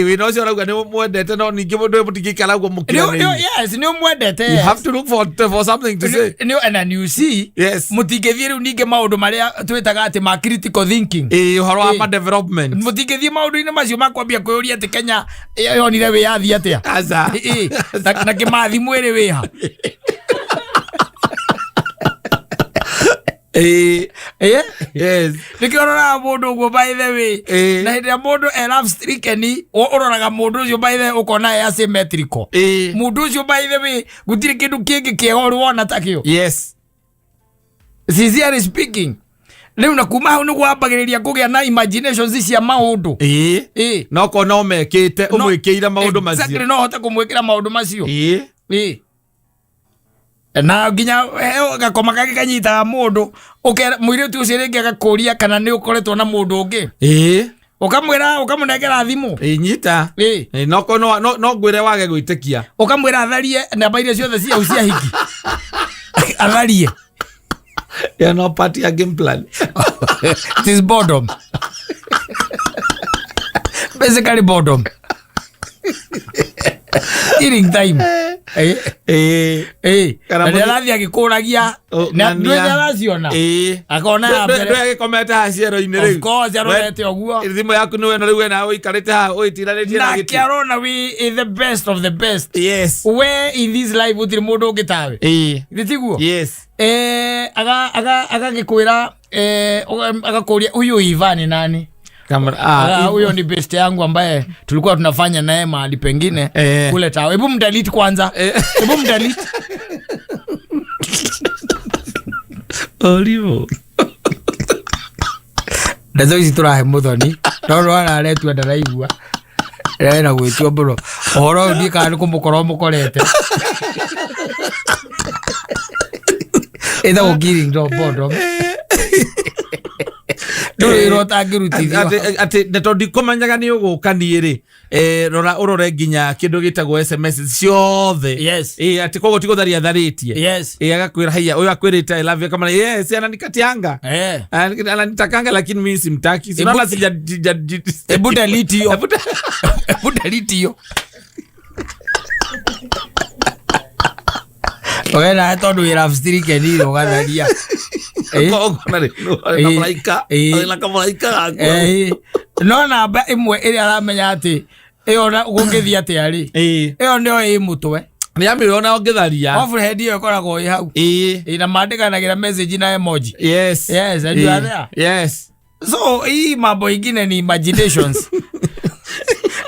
B: Wĩna ũcio ũrauga nĩ mwendete no ningĩ mũndũ ũyũ mũtingĩikara ũguo mũkiranĩire.
A: Yes, nĩ ũmwendete.
B: You have to look for something to say.
A: And you see mũtingĩthiĩ rĩu ningĩ maũndũ marĩa twĩtaga atĩ ma critical thinking.
B: Ũhoro wa ma development.
A: Mũtingĩthiĩ maũndũ-inĩ macio ma kwambia kwĩyũria atĩ Kenya yonire wĩyathi atĩa.
B: Aca.
A: Na kĩmathi mwĩrĩ wĩha. Nĩkĩo ũroraga mũndũ ũguo, by the way. Na hĩndĩ ĩrĩa mũndũ e love stricken, ũroraga mũndũ ũcio, by the way, ũkona e asymmetrical. Mũndũ ũcio, by the way, gũtirĩ kĩndũ kĩngĩ kĩega ũrĩ wona takĩo. Sincerely speaking, rĩu na kuma hau nĩguo wambagĩrĩria kũgĩa na imaginations cia maũndũ.
B: No korwo no mekĩte ũmwĩkĩire maũndũ macio.
A: No hote kũmwĩkĩra maũndũ macio. Na nginya gakoma kangĩ kanyitaga mũndũ ũkera mũirĩtu ũcio rĩngĩ agakũria kana nĩ ũkoretwo na mũndũ ũngĩ. Ũkamwĩra ũkamũnengera thimũ.
B: Nyita. No korwo no ngwĩre wage gwĩtĩkia.
A: Ũkamwĩra atharie namba iria ciothe ciau cia hiki atharie.
B: Ĩyo no part ya game plan.
A: It is boredom, basically boredom killing time.
B: Kana
A: Na nĩarathiĩ agĩkũragia
B: Oh,
A: na
B: ng'ania.
A: ndũĩ nĩaraciona akona ya mbere.
B: Ndwegĩkomete haha ciero-inĩ
A: Of
B: rĩu.
A: course arorete ũguo.
B: Thimũ yaku nĩwe na rĩu we nawe ũikarĩte haha ũĩtiranĩtie na
A: Nake
B: gĩtĩ.
A: arona we is the best of the best. We in this life gũtirĩ mũndũ ũngĩ tawe. Nĩ tiguo? Agagĩkwĩra agakũria huyu Ivan ni nani?
B: Kamera,
A: Huyo ni best yangu ambaye tulikuwa tunafanya naye mahali pengine kule tao. Hebu mdelete kwanza. Hebu mdelete.
B: Olivo.
A: Ndeto ici tũrahe mũthoni no no araretua ndaraigua ena gwĩtua mũno ũhoro ũyũ ndiĩ kana nĩ kũmũkora ũmũkorete ĩtagwo killing boredom ndũrĩ wĩra ũtangĩrutithio.
B: Atĩ na tondũ ndikũmenyaga nĩ ũgũka niĩ rĩ, rora ũrore nginya kĩndũ gĩtagwo SMS ciothe. Atĩ koguo ti gũtharia atharĩtie. Agakwĩra haiya ũyũ akwĩrĩte "I love you" akamara yes ananikatianga. Ananitakanga lakini mimi simtaki. Si unaona
A: Hebu delete hiyo.
B: Hebu
A: Hebu delete hiyo. We nawe tondũ wĩ love stricken rĩ ũgatharia.
B: Ũkona rĩ, na mũraika, na kamũraika gaku.
A: No namba ĩmwe ĩrĩa aramenya atĩ Ĩyo na gũngĩthiĩ atĩa rĩ, ĩyo nĩyo ĩ mũtwe.
B: Nĩ amĩona ũngĩtharia.
A: Overhead ĩyo ĩkoragwo ĩ hau. Ĩ, na mandĩkanagĩra message na emoji. Yes, and you are there. So hii mambo ingine ni imaginations.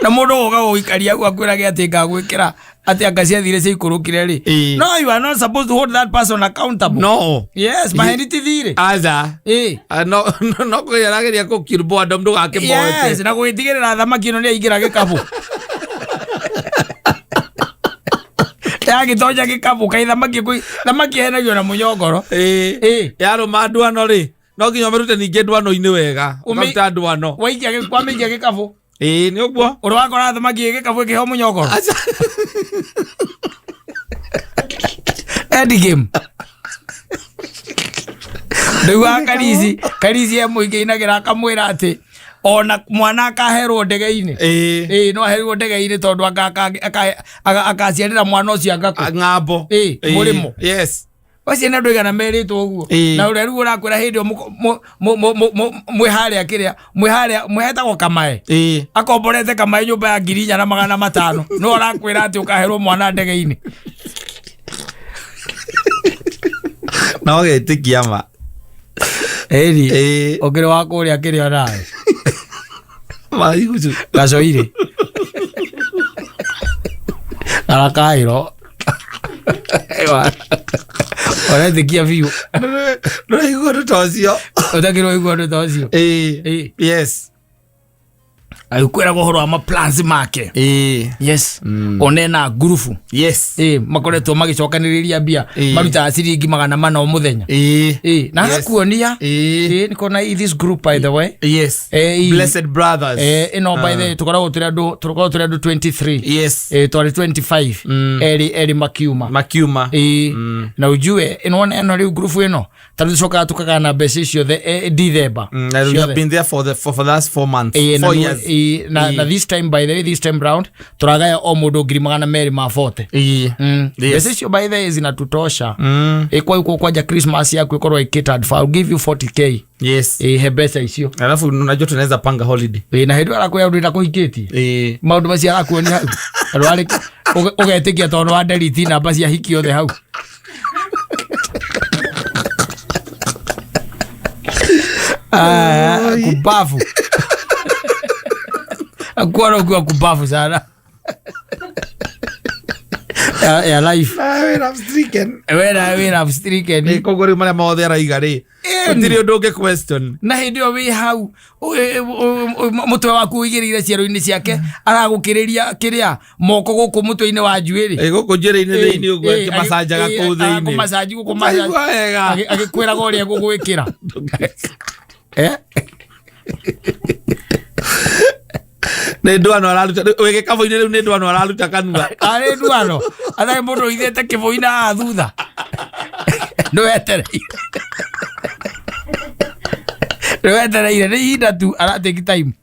A: Na mũndũ ũgoka gũgũikaria hau akwĩrage atĩ ngagwĩkĩra atĩ anga ciathire ciaikũrũkire rĩ. No, you are not supposed to hold that person accountable.
B: No.
A: Yes, maheni ti thirĩ.
B: Aca.
A: Ĩ.
B: Ah, no no no kũgerageria kũkirbo andũ ndũgakĩmoete.
A: Yes, na gũgĩtigĩrĩra thamaki ĩno nĩ yaingĩra gĩkabũ. Yagĩtonya gĩkabũ kaĩ thamaki thamaki ĩhenagio na mũnyongoro. Ĩ.
B: Yarũma ndwano rĩ, no nginya ũmĩrute ningĩ ndwano-inĩ wega. Ũkaruta ndwano.
A: Waikia wamĩikia gĩkabũ.
B: Ĩ, nĩ ũguo.
A: Ũrĩ wakora thamaki ĩ gĩkabũ ĩkĩheo mũnyongoro.
B: Aca.
A: End game. Rĩu wa Karisi, Karisi e mũingĩ inagĩra akamwĩra atĩ ona mwana akaherwo ndege-inĩ. Ĩ, no aherirwo ndege-inĩ tondũ akaciarĩra mwana ũcio angakũ.
B: Ng'ambo.
A: Ĩ, mũrĩmo.
B: Yes.
A: Wacio nĩ andũ igana merĩtwo ũguo. Na ũrĩa rĩu ũrakwĩra hĩndĩ ĩyo mwĩ harĩa kĩrĩa, mwĩ harĩa, mwĩ hetagwo Kamae. Akomborete Kamae nyũmba ya 4,500. No arakwĩra atĩ ũkaherwo mwana ndege-inĩ.
B: Na ũgetĩkia ma.
A: Ĩri. Ũkĩrĩ wa kũrĩa kĩrĩa nawe.
B: Marigucu.
A: Gacoirĩ. Garakaĩro. Ũretĩkia biũ.
B: Ndũraigua ũndũ ta ũcio.
A: Ũtakĩrwo igua ũndũ ta ũcio.
B: Yes.
A: Agĩkwĩraga ũhoro wa ma plans make. Yes. Ona ena ngurubu.
B: Yes.
A: Makoretwo magĩcokanĩrĩria mbia. Marutaga ciringi 400 o mũthenya. Na agakuonia. Nĩkona this group by the way.
B: Yes. Blessed Brothers.
A: Ĩno by the way, tũkoragwo tũrĩ andũ, tũkoragwo tũrĩ andũ 23.
B: Yes.
A: Twarĩ 25. Erĩ makiuma.
B: Makiuma.
A: Na ujue, ĩno ĩno rĩu group ĩno, ta rĩu tũcokaga tũkagana mbeca icio December.
B: And we have been there for the last 4 months. 4 years.
A: Na this time, by the way, this time round, tũragaya o mũndũ 240,000.
B: Yes.
A: Mbeca icio by the way zinatutosha. Kwa hiyo kwanja Christmas yaku ĩkorwo ĩ catered for. I'll give you 40K.
B: Yes.
A: He mbeca icio.
B: Alafu unajua tunaweza panga holiday.
A: Na hĩndĩ ĩyo arakwĩra ũndũ ĩtakũhikĩtie. Maũndũ macio arakuonia hau. Andũ arĩ ũgetĩkia tondũ wa delete namba cia hiki othe hau. Kubafu. Akuwa ukiwa kubafu sana. Ya life.
B: Wĩra stricken.
A: Wĩra stricken.
B: Nĩ koguo rĩu marĩa mothe araiga rĩ, gũtirĩ ũndũ ũngĩ question.
A: Na hĩndĩ ĩyo wĩ hau, mũtwe waku ũigĩrĩire ciero-inĩ ciake, aragũkĩrĩria kĩrĩa moko gũkũ mũtwe-inĩ wa njuĩrĩ.
B: Gũkũ njuĩrĩ-inĩ thĩinĩ ũguo, akĩmacanjaga kũu thĩinĩ.
A: Arakũmacanji gũkũ macanji.
B: Ũkaigua wega.
A: Agĩkwĩraga ũrĩa egũgwĩkĩra.
B: Nĩ ndwano araruta, wĩ gĩkabũ-inĩ rĩu nĩ ndwano araruta kanua.
A: Arĩ ndwano. Atarĩ mũndũ ũithĩte kĩbũi na haha thutha. Nĩwetereire. Nĩwetereire, nĩ ihinda tu, ara take time.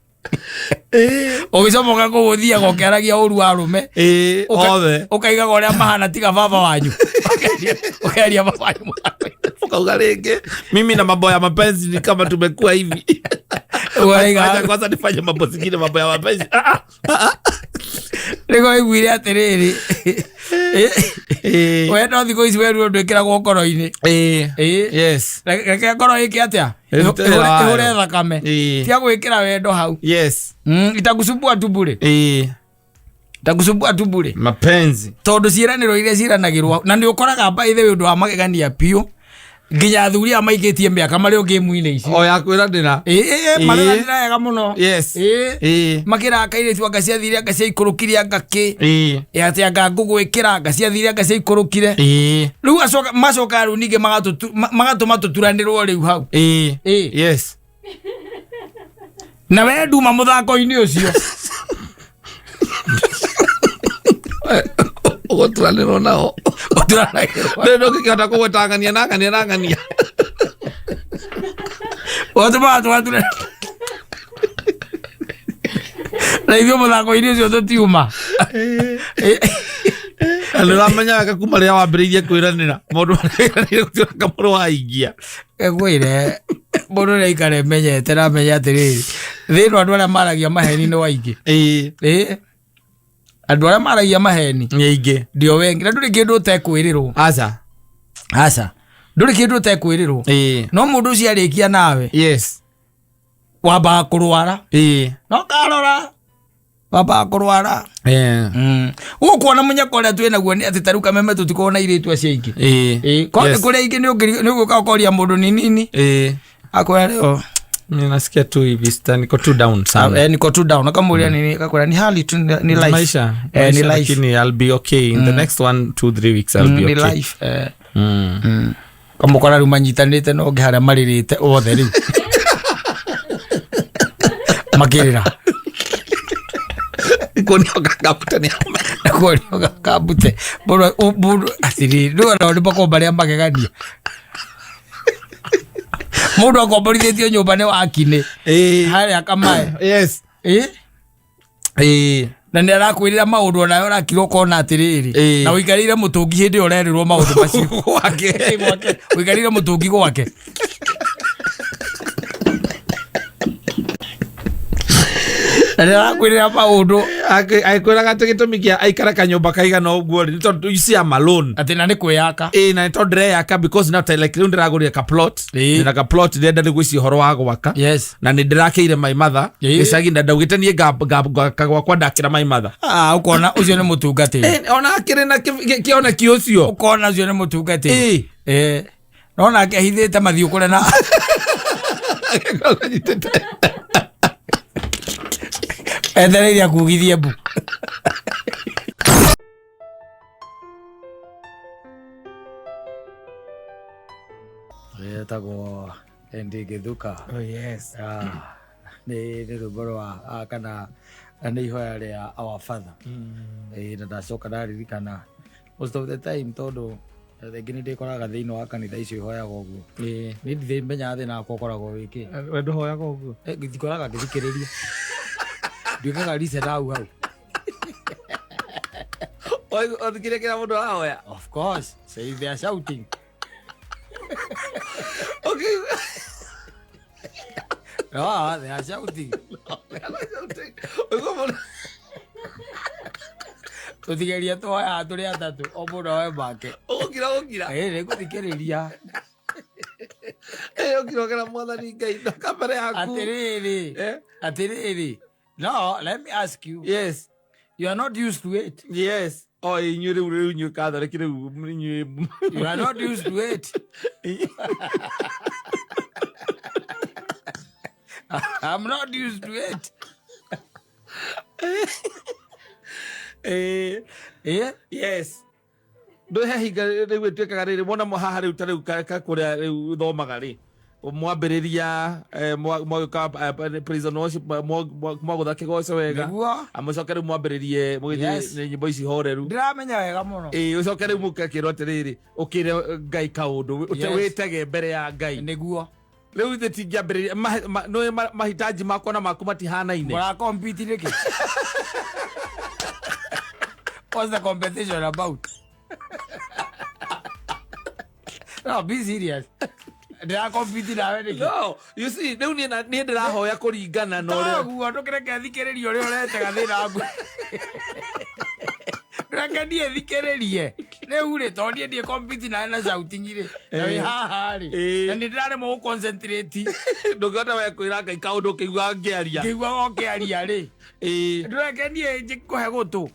A: Ũgĩcomoka kũu ũthiaga ũkĩaragia ũru wa arũme.
B: Othe.
A: Ũkaigaga ũrĩa mahana tiga baba wanyu. Ũkeria baba wanyu.
B: Ukauga rĩngĩ, mimi na mambo ya mapenzi ni kama tumekuwa hivi.
A: Ũraiga.
B: Acha kwanza nifanye mambo zingine, mambo ya mapenzi.
A: Nĩguo waiguire atĩrĩrĩ. We no thikũ ici werirwo ndwĩkĩragwo ngoro-inĩ.
B: Yes.
A: Reke ngoro ĩke atĩa?
B: Ĩrute wĩra wayo.
A: Ĩhũre thakame. Tiga gwĩkĩra wendo hau.
B: Yes.
A: Itakusumbua tu bure. Itakusumbua tu bure.
B: Mapenzi.
A: Tondũ ciĩranĩro iria ciĩranagĩrwo na nĩ ũkoraga by the way ũndũ wa magegania biũ. Nginya athuri aya maikĩtie mĩaka marĩ o game-inĩ ici.
B: O ya kwĩranĩra.
A: Mareranĩra wega mũno.
B: Yes.
A: Makĩraga kairĩtu anga ciathire anga ciaikũrũkire anga kĩ. Atĩ anga ngũgwĩkĩra anga ciathire anga ciaikũrũkire. Rĩu macoka rĩu ningĩ magatũma tũturanĩrwo rĩu hau.
B: Yes.
A: Na we nduma mũthako-inĩ ũcio.
B: Ũgũturanĩrwo nao.
A: Ũturanagĩrwo.
B: Rĩu ndũngĩkĩhota kũgweta ng'ania na ng'ania na ng'ania.
A: Ũtũmaga tũgature. Na ithuĩ mũthako-inĩ ũcio tũtiuma.
B: Na nĩ ũramenya wega kuma rĩrĩa wambĩrĩirie kwĩranĩra, maũndũ marĩa wĩranĩire gũtirĩ kamũrũ waingia.
A: Ngwĩre, mũndũ nĩ aikare menyete na amenye atĩrĩrĩ, thĩ ĩno andũ arĩa maragia maheni nĩ waingĩ. Andũ arĩa maragia maheni
B: Nĩ aingĩ.
A: Ndio wengi, na ndũrĩ kĩndũ ũtekwĩrĩrwo.
B: Aca.
A: Aca, ndũrĩ kĩndũ ũtekwĩrĩrwo. No mũndũ ũcio arĩkia nawe, wambaga kũrwara. No karora wambaga kũrwara. Gũkũ ona mũnyaka ũrĩa twĩ naguo nĩ atĩ tarĩu Kameme tũtikoragwo na airĩtu acio aingĩ. Korwo nĩ kũrĩ aingĩ, nĩ ũgũka ũkoria mũndũ ni nini, akwĩra leo
B: Mimi nasikia tu hivi sita, niko too down sana.
A: Niko tu down. Akamwĩra nini, akakwĩra ni hali tu, ni life.
B: Maisha,
A: Ni
B: maisha,
A: life.
B: lakini I'll be okay in the next 1, 2, 3 weeks I'll be
A: Ni
B: okay.
A: life. Kamũkora rĩu manyitanĩte na ũngĩ harĩa marĩrĩte othe rĩu makĩrĩra.
B: Kuonio gakabute nĩ
A: Kuonio gakambute mũndũ atĩrĩrĩ, rĩu onao nĩ makoragwo marĩa magegania. Mũndũ akomborithĩtio nyũmba nĩ wakinĩ harĩa Kamae. Na nĩ arakwĩrĩra maũndũ onawe ũrakira ũkona atĩrĩrĩ, na ũikarĩire mũtũngi hĩndĩ ĩyo ũrerĩrwo maũndũ macio.
B: Gwake.
A: Gwake. Ũikarĩire mũtũngi gwake. Na nĩ arakwĩrĩra maũndũ.
B: Agĩkwĩraga atĩ gĩtũmi kĩa aikara kanyũmba kaigana ũguo rĩ, nĩ tondũ you see I'm alone.
A: Atĩ na nĩ kwĩyaka.
B: Ĩĩ, na nĩ tondũ ndĩreyaka because now like rĩu ndĩragũrire ka plot. Ndĩna ka plot, ndĩrenda rĩu gwĩciria ũhoro wa gwaka. Na nĩ ndĩrakĩire my mother gĩcagi, na ndaugĩte niĩ ngaka gwakwa ndakĩra my mother.
A: Ah, ũkona ũcio nĩ mũtungatĩri.
B: Ona akĩrĩ na kĩoneki ũcio.
A: Ũkona ũcio nĩ mũtungatĩri. No nake ahithĩte mathiũ kũrĩa na etereire akugithie mbu. Etagwo Andy Githuka.
B: Oh, yes.
A: Ah, nĩ rwĩmbo rwa kana nĩ ihoya rĩa Our Father. Na ndacoka ndaririkana most of the time, tondũ rĩngĩ nĩ ndĩkoraga thĩinĩ wa kanitha icio ihoyaga ũguo. Nĩ ndithĩ menyaga thĩna wakwa ũkoragwo wĩkĩ.
B: We ndũhoyaga ũguo?
A: Ndikoraga ngĩthikĩrĩria, nduĩkaga reset hau hau.
B: Ũthikĩrĩria kĩrĩa mũndũ arahoya?
A: Of course, say they are shouting. No, they are shouting.
B: Ũiguo mũndũ
A: Tũtigeria tũhoyaga tũrĩ atatũ, o mũndũ ahoe make.
B: Ũgũkira ũgũkira.
A: Nĩ ngũthikĩrĩria.
B: Ũkira ũkĩra Mwathani Ngai ndoka mbere yaku.
A: Atĩrĩrĩ, atĩrĩrĩ, no let me ask you.
B: Yes.
A: You are not used to it.
B: Yes. O inyuĩ rĩu inyuĩ Catholic rĩu inyuĩ.
A: You are not used to it. I'm not used to it.
B: Yes. Ndå hinga rĩu ĩtuĩkaga rĩrĩ wona haha rĩu ta rĩu ka kũrĩa rĩu thomaga rĩ, mwambĩrĩria mwagĩũka praise and worship, mwagũtha kĩgoco wega. Amũcoke rĩu mwambĩrĩrie mũgĩthiĩ nĩ nyĩmbo ici horeru.
A: Ndĩramenya wega mũno.
B: Ĩĩ, ũcoke rĩu mũgakĩrwo atĩrĩrĩ, ũkĩre Ngai kaũndũ, wĩtege mbere ya Ngai. Rĩu ithuĩ tingĩambĩrĩria nĩũĩ mahitaji makwa na maku matihanaine.
A: Mũra compete nĩkĩ? What's the competition about? No, be serious. Ndĩra compete nawe nĩkĩ?
B: No, you see, rĩu niĩ niĩ ndĩrahoya kũringana na ũrĩa
A: Toguo ndũkĩreke thikĩrĩrie ũrĩa ũretega thĩna waku. Reke niĩ thikĩrĩrie. Rĩu rĩ, tondũ niĩ ndiĩ compete nawe na shouting rĩ, na wĩ haha rĩ, na nĩ ndĩraremwo gũ concentrate.
B: Ndũngĩhota we kwĩra Ngai kaũndũ ũkĩiguaga ngĩaria.
A: Ngĩiguaga ũkĩaria rĩ. Ndũreke niĩ njĩkũhe gũtũ.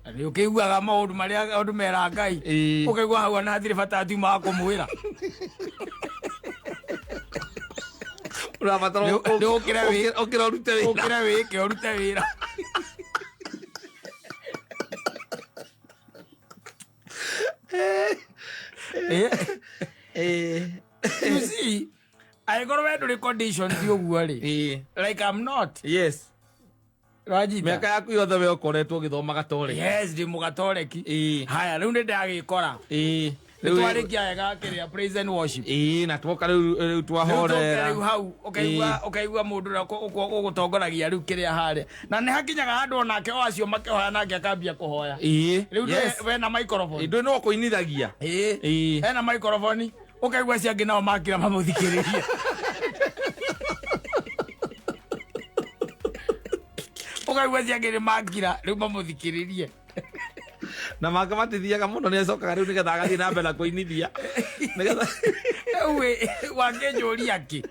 A: Na nĩ ũkĩiguaga maũndũ marĩa andũ mera Ngai. Ũkaigua hau ona hatirĩ bata atiuma wa kũmwĩra.
B: Ũrabatara
A: Nĩ ũkĩre
B: ũkĩre ũrute wĩra.
A: Ũkĩre wĩke ũrute wĩra. You see, angĩkorwo we ndũrĩ condition ti ũguo rĩ. Like I'm not. Rajita.
B: Mĩaka yaku yothe we ũkoretwo ũgĩthoma gatoreki.
A: Yes, ndĩ mũgatoreki. Haya, rĩu nĩ ndagĩkora. Nĩ twarĩkia wega kĩrĩa praise and worship.
B: Ĩĩ, na twoka rĩu
A: Rĩu
B: twahorera.
A: tũke rĩu hau ũkaigua mũndũ ũrĩa ũgũtongoragia rĩu kĩrĩa harĩa. Na nĩ hakinyaga handũ onake o acio makĩhoya nake akambia kũhoya. Rĩu we na microphone.
B: Ndũĩ no kũinithagia.
A: Ena microphone, ũkaigua acio angĩ nao makira mamũthikĩrĩrie. Ũkaigua acio angĩ nĩ makira rĩu mamũthikĩrĩrie.
B: Na make matithiaga mũno, nĩ acokaga rĩu nĩgetha agathiĩ na mbere na kũinithia nĩgetha
A: Rĩu wakĩnjũria kĩ?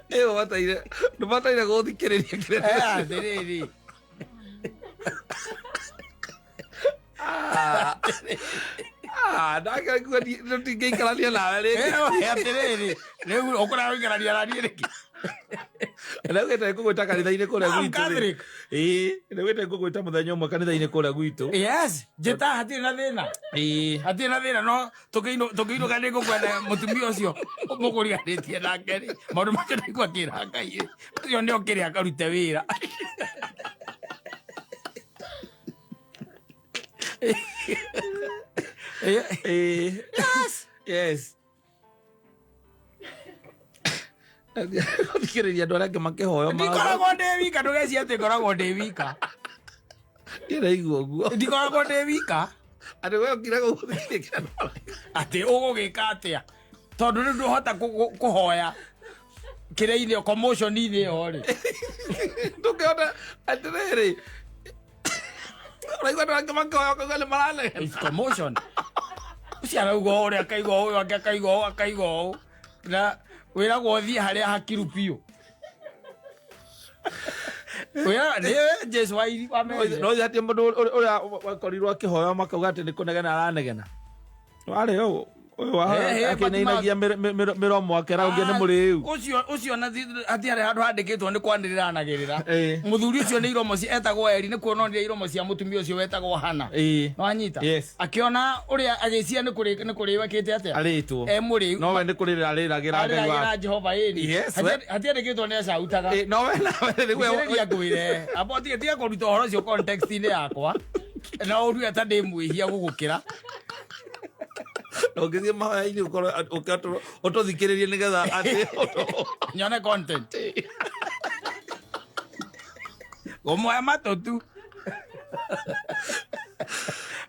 B: Ĩyo bataire, ndũbataire gũthikĩrĩria kĩrĩa.
A: Atĩrĩrĩ.
B: Ah, ndakĩraigua ndingĩikarania nawe rĩngĩ.
A: Atĩrĩrĩ, rĩu ũkũrega gũikarania na niĩ nĩkĩ?
B: Ndaugĩte ngũgwĩta kanitha-inĩ kũrĩa
A: I'm
B: gwitũ rĩ.
A: Catholic.
B: Ĩĩ, ndaugĩte ngũgwĩta mũthenya ũmwe kanitha-inĩ kũrĩa gwitũ.
A: Yes, njĩta, hatirĩ na thĩna. Hatirĩ na thĩna, no tũkĩinũka nĩ ngũkwenda mũtumia ũcio mũkũriganĩtie nake rĩ, maũndũ macio ndaigua akĩra Ngai rĩ, ũcio nĩ okĩrĩ akarute wĩra.
B: Yes. Yes. Gũthikĩrĩria andũ arĩa angĩ makĩhoya.
A: Ndikoragwo ndĩ wika, ndũgeci atĩ ngoragwo ndĩ wika.
B: Ndĩraigua ũguo.
A: Ndikoragwo ndĩ wika.
B: Atĩ we ũkiraga gũthikĩrĩria andũ arĩa
A: Atĩ ũgũgĩka atĩa, tondũ rĩu ndũhota kũhoya kĩrĩa-inĩ, commotion-inĩ ĩyo rĩ.
B: Ndũngĩhota, atĩrĩrĩ, ũraigua andũ angĩ makĩhoya ũkaigua nĩ maranegena.
A: It's commotion. Ũcio arauga ũũ, ũrĩa akaigua ũũ, ũyũ angĩ akaigua ũũ, akaigua ũũ, na wĩragwo ũthiĩ harĩa hakiru biũ. Wĩra nĩ Jesu wamerire.
B: No atĩ mũndũ ũrĩa wakorirwo akĩhoya makauga atĩ nĩ kũnegena aranegena, warĩ ũyũ akĩinainagia mĩromo akĩra ũngĩ nĩ mũrĩu.
A: Ũcio na hatiarĩ handũ handĩkĩtwo nĩ kwanĩrĩra anagĩrĩra. Mũthuri ũcio nĩ iromo etagwo Eri, nĩ kuononire iromo cia mũtumia ũcio wetagwo Hana. Nĩwanyita?
B: Yes.
A: Akĩona ũrĩa agĩcia nĩ kũrĩo ekĩte atĩa?
B: Arĩtwo.
A: E mũrĩu.
B: No we nĩ kũrĩrĩra arĩragĩra Ngai
A: arĩragĩra
B: wake.
A: Jehova ĩni.
B: Yes, we.
A: Hatiandĩkĩtwo nĩ acautaga.
B: No we nawe nĩguo.
A: Thikĩrĩria ngwĩre, amba tiga kũruta ũhoro ũcio context-inĩ yakwa na ũrue ta ndĩ mwĩhia gũgũkĩra.
B: Ũngĩthiĩ mahoya-inĩ ũkorwo ũtũthikĩrĩrie nĩgetha atĩ
A: nyone content ngũmũhe matũ tu,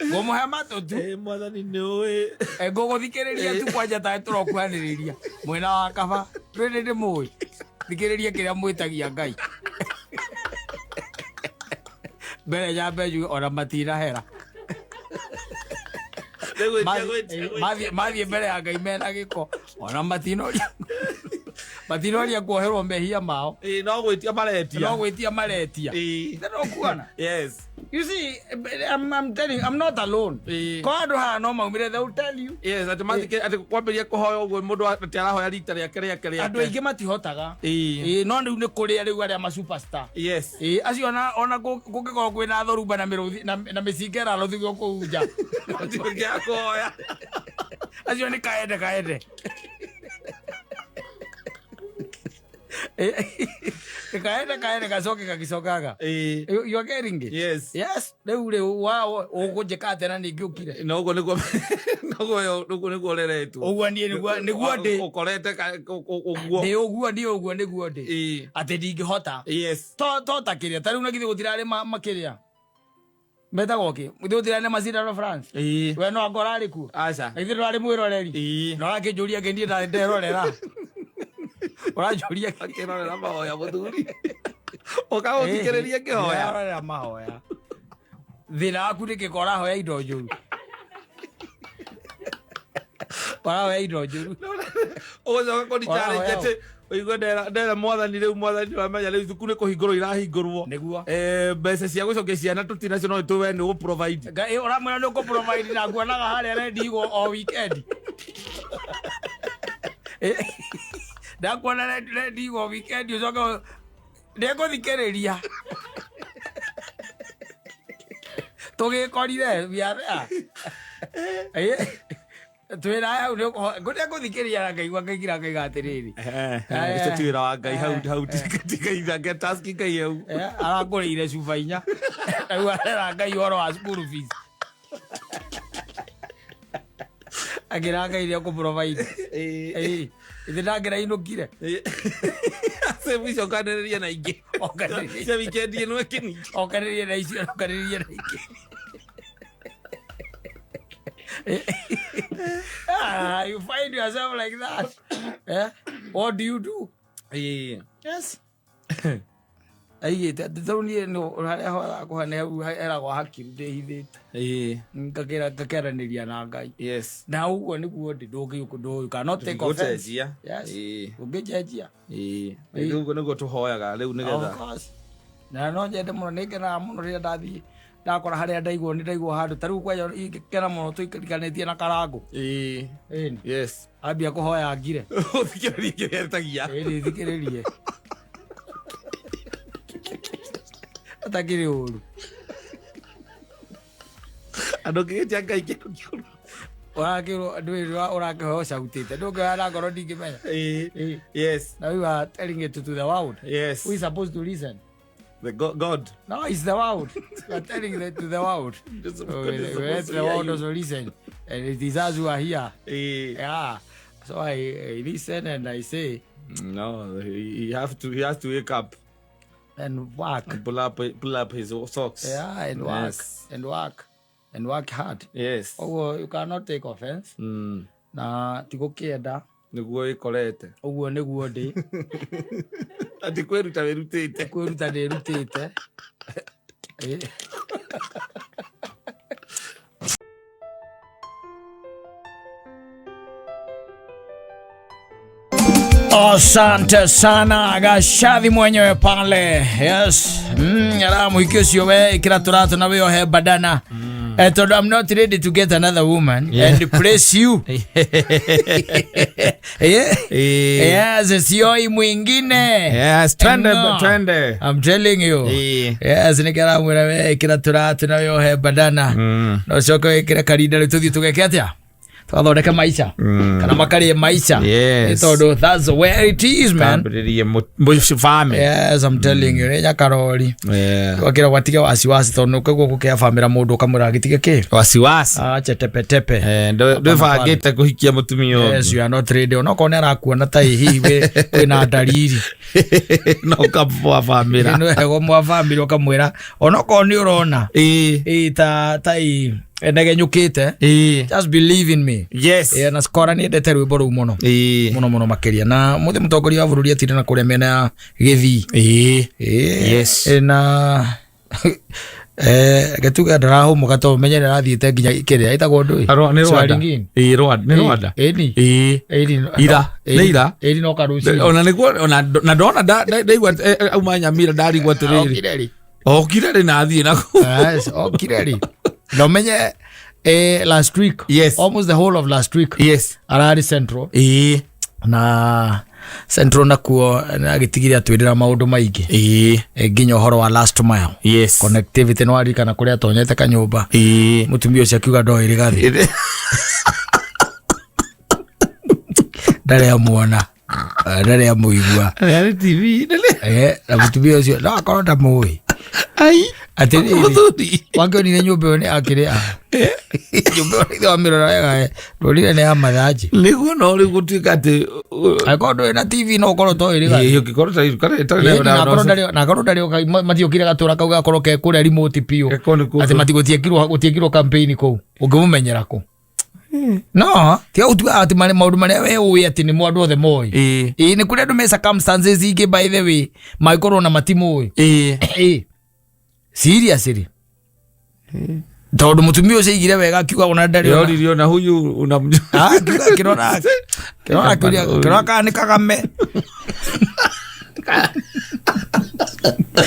A: ngũmũhe matũ tu.
B: Mwathani nĩ ũĩ.
A: Ngũgũthikĩrĩria tu kwanja tarĩ tũrokuhanĩrĩria mwena wa kaba rĩrĩ ndĩmũĩ, thikĩrĩria kĩrĩa mwĩtagia Ngai mbere nyambe njuge ona matinahera.
B: Nĩ gwĩtia, gwĩtia, gwĩtia.
A: Mathiĩ mbere ya Ngai mena gĩko, ona matinoria kuoherwo mehia mao.
B: No gwĩtia maretia.
A: No gwĩtia maretia. Nĩ
B: Yes.
A: You see, I'm telling you, I'm not alone. Kwa andũ haha no maumire, they will tell you.
B: Yes, atĩ mathikĩ atĩ kwambĩrĩria kũhoya ũguo mũndũ atĩ arahoya rita rĩake rĩake rĩake.
A: Andũ aingĩ matihotaga. No rĩu nĩ kũrĩa rĩu arĩa ma superstar. Acio ona kũngĩkorwo kwĩna thoruba na mĩrũthi na mĩcinga ĩrarothigwo kũu nja.
B: Matingĩaga kũhoya.
A: Acio nĩ kaende kaende. Kaende kaende gacoke gagicokaga. You are getting it?
B: Yes.
A: Yes. Rĩu wa ũkũnjĩka atĩa na ningĩ ũkire?
B: Na ũguo nĩguo noguo ũguo nĩguo ũreretwo.
A: Ũguo niĩ nĩguo ndĩ.
B: Ũkorete ũguo.
A: Ndĩ ũguo niĩ, ũguo nĩguo ndĩ. Atĩ ndingĩhota. To ta kĩrĩa ta rĩu na githĩ gũtirarĩ makĩrĩa metagwo kĩ, githĩ gũtirarĩ na macindano France? We no anga ũrarĩ kuo?
B: Aca.
A: Na githĩ ndũrarĩ mwĩroreri? Na ũrakĩnjũria kĩ niĩ nderorera, ũranjũria kĩ?
B: Akĩrorera mahoya mũthuri. Ũkamũthikĩrĩria kĩhoya.
A: Ndĩrarorera mahoya, thĩna waku nĩ kĩko, ũrahoya indo njũru, ũrahoya indo njũru.
B: Ũgũcoka kũni challenge
A: Ũrahoya.
B: Atĩ ũigue ndera mwathani, rĩu mwathani ũramenya rĩu thukuru nĩ kũhingũrwo irahingũrwo.
A: Nĩguo.
B: Mbeca cia gũcokia ciana tũtinacio, no tũwe nĩ ũgũ provide.
A: Ngai ũramwĩra nĩ ũkũ provide na nguonaga harĩa rendi igwo o weekend. Ndakuona rendi igwo weekend, ũcoke ndĩngũthikĩrĩria tũgĩkorire we are there. Twĩra hau ngũrĩa ngũthikĩrĩria na ngaigua ngaigĩra ngaiga atĩrĩrĩ.
B: Ũcio ti wĩra wa Ngai hau, hau tigaithange task Ngai hau.
A: Arakũrĩire cuba inya, rĩu arera Ngai ũhoro wa school fees, akĩra Ngai nĩ ekũ provide. Ithe ndangĩra inũkire.
B: Same icokanĩrĩria na ingĩ.
A: Okanĩrĩria.
B: Cia weekend ĩno ĩkĩningĩ.
A: Okanĩrĩrie na icio, okanĩrĩrie na ingĩ. Ah, you find yourself like that, eh? What do you do? Yes. Aigĩte atĩ tarĩu niĩ no harĩa horaga kũhana hau heragwo hakiru ndĩhithĩte. Ngakĩra ngakĩaranĩria na Ngai. Na ũguo nĩguo ndĩ ndũngĩ you cannot take offense.
B: Ndũngĩcenjia.
A: Yes. Ũngĩcenjia.
B: Rĩu ũguo nĩguo tũhoyaga rĩu
A: Of
B: nĩgetha
A: course. Na no nyende mũno nĩ ngenaga mũno rĩrĩa ndathiĩ ndakora harĩa ndaigwo nĩ ndaigwo handũ ta rĩu kwanja ingĩkena mũno tũikarikanĩtie na karangũ. Ĩni. Ambia kũhoya ngire.
B: Ũthikĩrĩrie kĩrĩa etagia.
A: Ĩni thikĩrĩrie. Atakĩrĩ ũru.
B: Andũ kĩgĩtia Ngai kĩndũ kĩũru.
A: Ũrakĩrwo ndũĩ ũrakĩhoya ũcautĩte. Ndũngĩhoya na ngoro ndingĩmenya. Now you are telling it to the world. Who is supposed to listen?
B: The God.
A: No, it's the world. You are telling it to the world.
B: It's
A: So
B: God is
A: we
B: supposed
A: let
B: to
A: the
B: hear
A: world
B: you.
A: also listen. And it is us who are here. Yeah. So I listen and I say.
B: No, he has to wake up.
A: And work.
B: Pull up his socks.
A: Yeah, and work. And work. And work hard. Oh, you cannot take offense. Na tigũkĩenda.
B: Nĩguo ĩkorete.
A: Ũguo nĩguo ndĩ.
B: Atĩ kwĩruta wĩrutĩte.
A: Kwĩruta ndĩrutĩte. Asante sana Gachagua mwenyewe pale. Yes. Ara muhiki ũcio we ĩkĩra tũratũ na wĩohe bandana. Tondũ I'm not ready to get another woman and place you. Yes, sioi mwingine.
B: Yes, twende,
A: No.
B: twende.
A: I'm telling you. Yes, nĩkĩramwĩra we ĩkĩra tũratũ na wĩohe bandana. Na ũcoke wĩkĩre karinda rĩu tũthiĩ tũgeke atĩa? Twathondeke maica. Kana makarĩe maica.
B: Yes.
A: Nĩ tondũ that's where it is, man.
B: Tambĩrĩrie mũbamĩ.
A: Yes, I'm telling you, nĩ nyakarori. Wakĩra gwatige wasiwasi tondũ nĩkuo gũkĩa bamĩra mũndũ ũkamwĩra agĩtige kĩ?
B: Wasiwasi.
A: Ache tepetepe.
B: Ndwĩbangĩte kũhikia mũtumia ũngĩ.
A: Yes, you are not ready. Onokorwo nĩ arakuona ta ĩ hihi wĩna ndariri.
B: No ũkamwa bamĩra.
A: Nĩ wega mwa bamĩrĩ ũkamwĩra onokorwo nĩ ũrona. Ĩ ta ĩ enegenyũkĩte. Just believe in me. Na Skora nĩ endete rwĩmbo rũu mũno. Mũno mũno makĩria. Na mũthĩ mũtongoria wa bũrũri atinde na kũrĩa mĩena ya Gĩthii. Na gĩtuge ndarahũmũka tondũ menye nĩarathiĩte nginya kĩrĩa ĩtagwo ndũĩ.
B: Nĩ Rwanda.
A: Swearing in.
B: Rwanda. Nĩ Rwanda.
A: Ĩni. Ĩni.
B: Ira. Nĩ ira.
A: Ĩni no karũcinĩ.
B: Ona nĩguo ona na ndona ndaigua auma Nyamira ndarigwo atĩrĩrĩ.
A: Okire rĩ.
B: Okire rĩ na athiĩ nakũu.
A: Yes, okire rĩ. Na ũmenye last week. Almost the whole of last week. Ararĩ Central. Na Central nakuo agĩtigire atwĩrĩra maũndũ maingĩ. Nginya ũhoro wa last mile. Connectivity nĩ waririkana kũrĩa atonyete kanyũmba. Mũtumia ũcio akiuga ndoĩ rĩgathi. Ndarĩ amuona. Ndarĩ amũigua.
B: Arĩ TV.
A: Na mũtumia ũcio no akorwo ndamũĩ.
B: Ai.
A: Atĩrĩrĩ.
B: Mũthuri.
A: Wakĩonire nyũmba ĩyo nĩ akĩrĩ a. Nyũmba ĩyo nĩ wamĩrora wega, ndũrire nĩ ya mathanjĩ.
B: Nĩguo no rĩu gũtuĩka atĩ,
A: Angĩkorwo ndũrĩ na TV no ũkorwo toĩ rĩgathi.
B: Ũngĩkorwo ta ĩtarĩ
A: Ĩĩ,
B: na
A: na akorwo ndarĩ, na akorwo ndarĩ ũka, matiokire gatũra kau gakorwo ke kũrĩa remote biũ.
B: Gakorwo nĩ kũndũ.
A: Atĩ gũtiekirwo campaign kũu. Ũngĩmũmenyera kũ? No, tiga gũtuga atĩ maũndũ marĩa we ũĩ atĩ nĩmo andũ othe moĩ. Ĩĩ, nĩ kũrĩ andũ me circumstances ingĩ by the way, mangĩkorwo na matimũĩ. Ĩĩ. Seriously. Tondũ mũtumia ũcio aigire wega akiuga ona ndarĩ ona.
B: Yoririo na huyu unamjua.
A: Akiuga akĩrora, akĩrora akĩũria, akĩrora kana nĩ Kagame.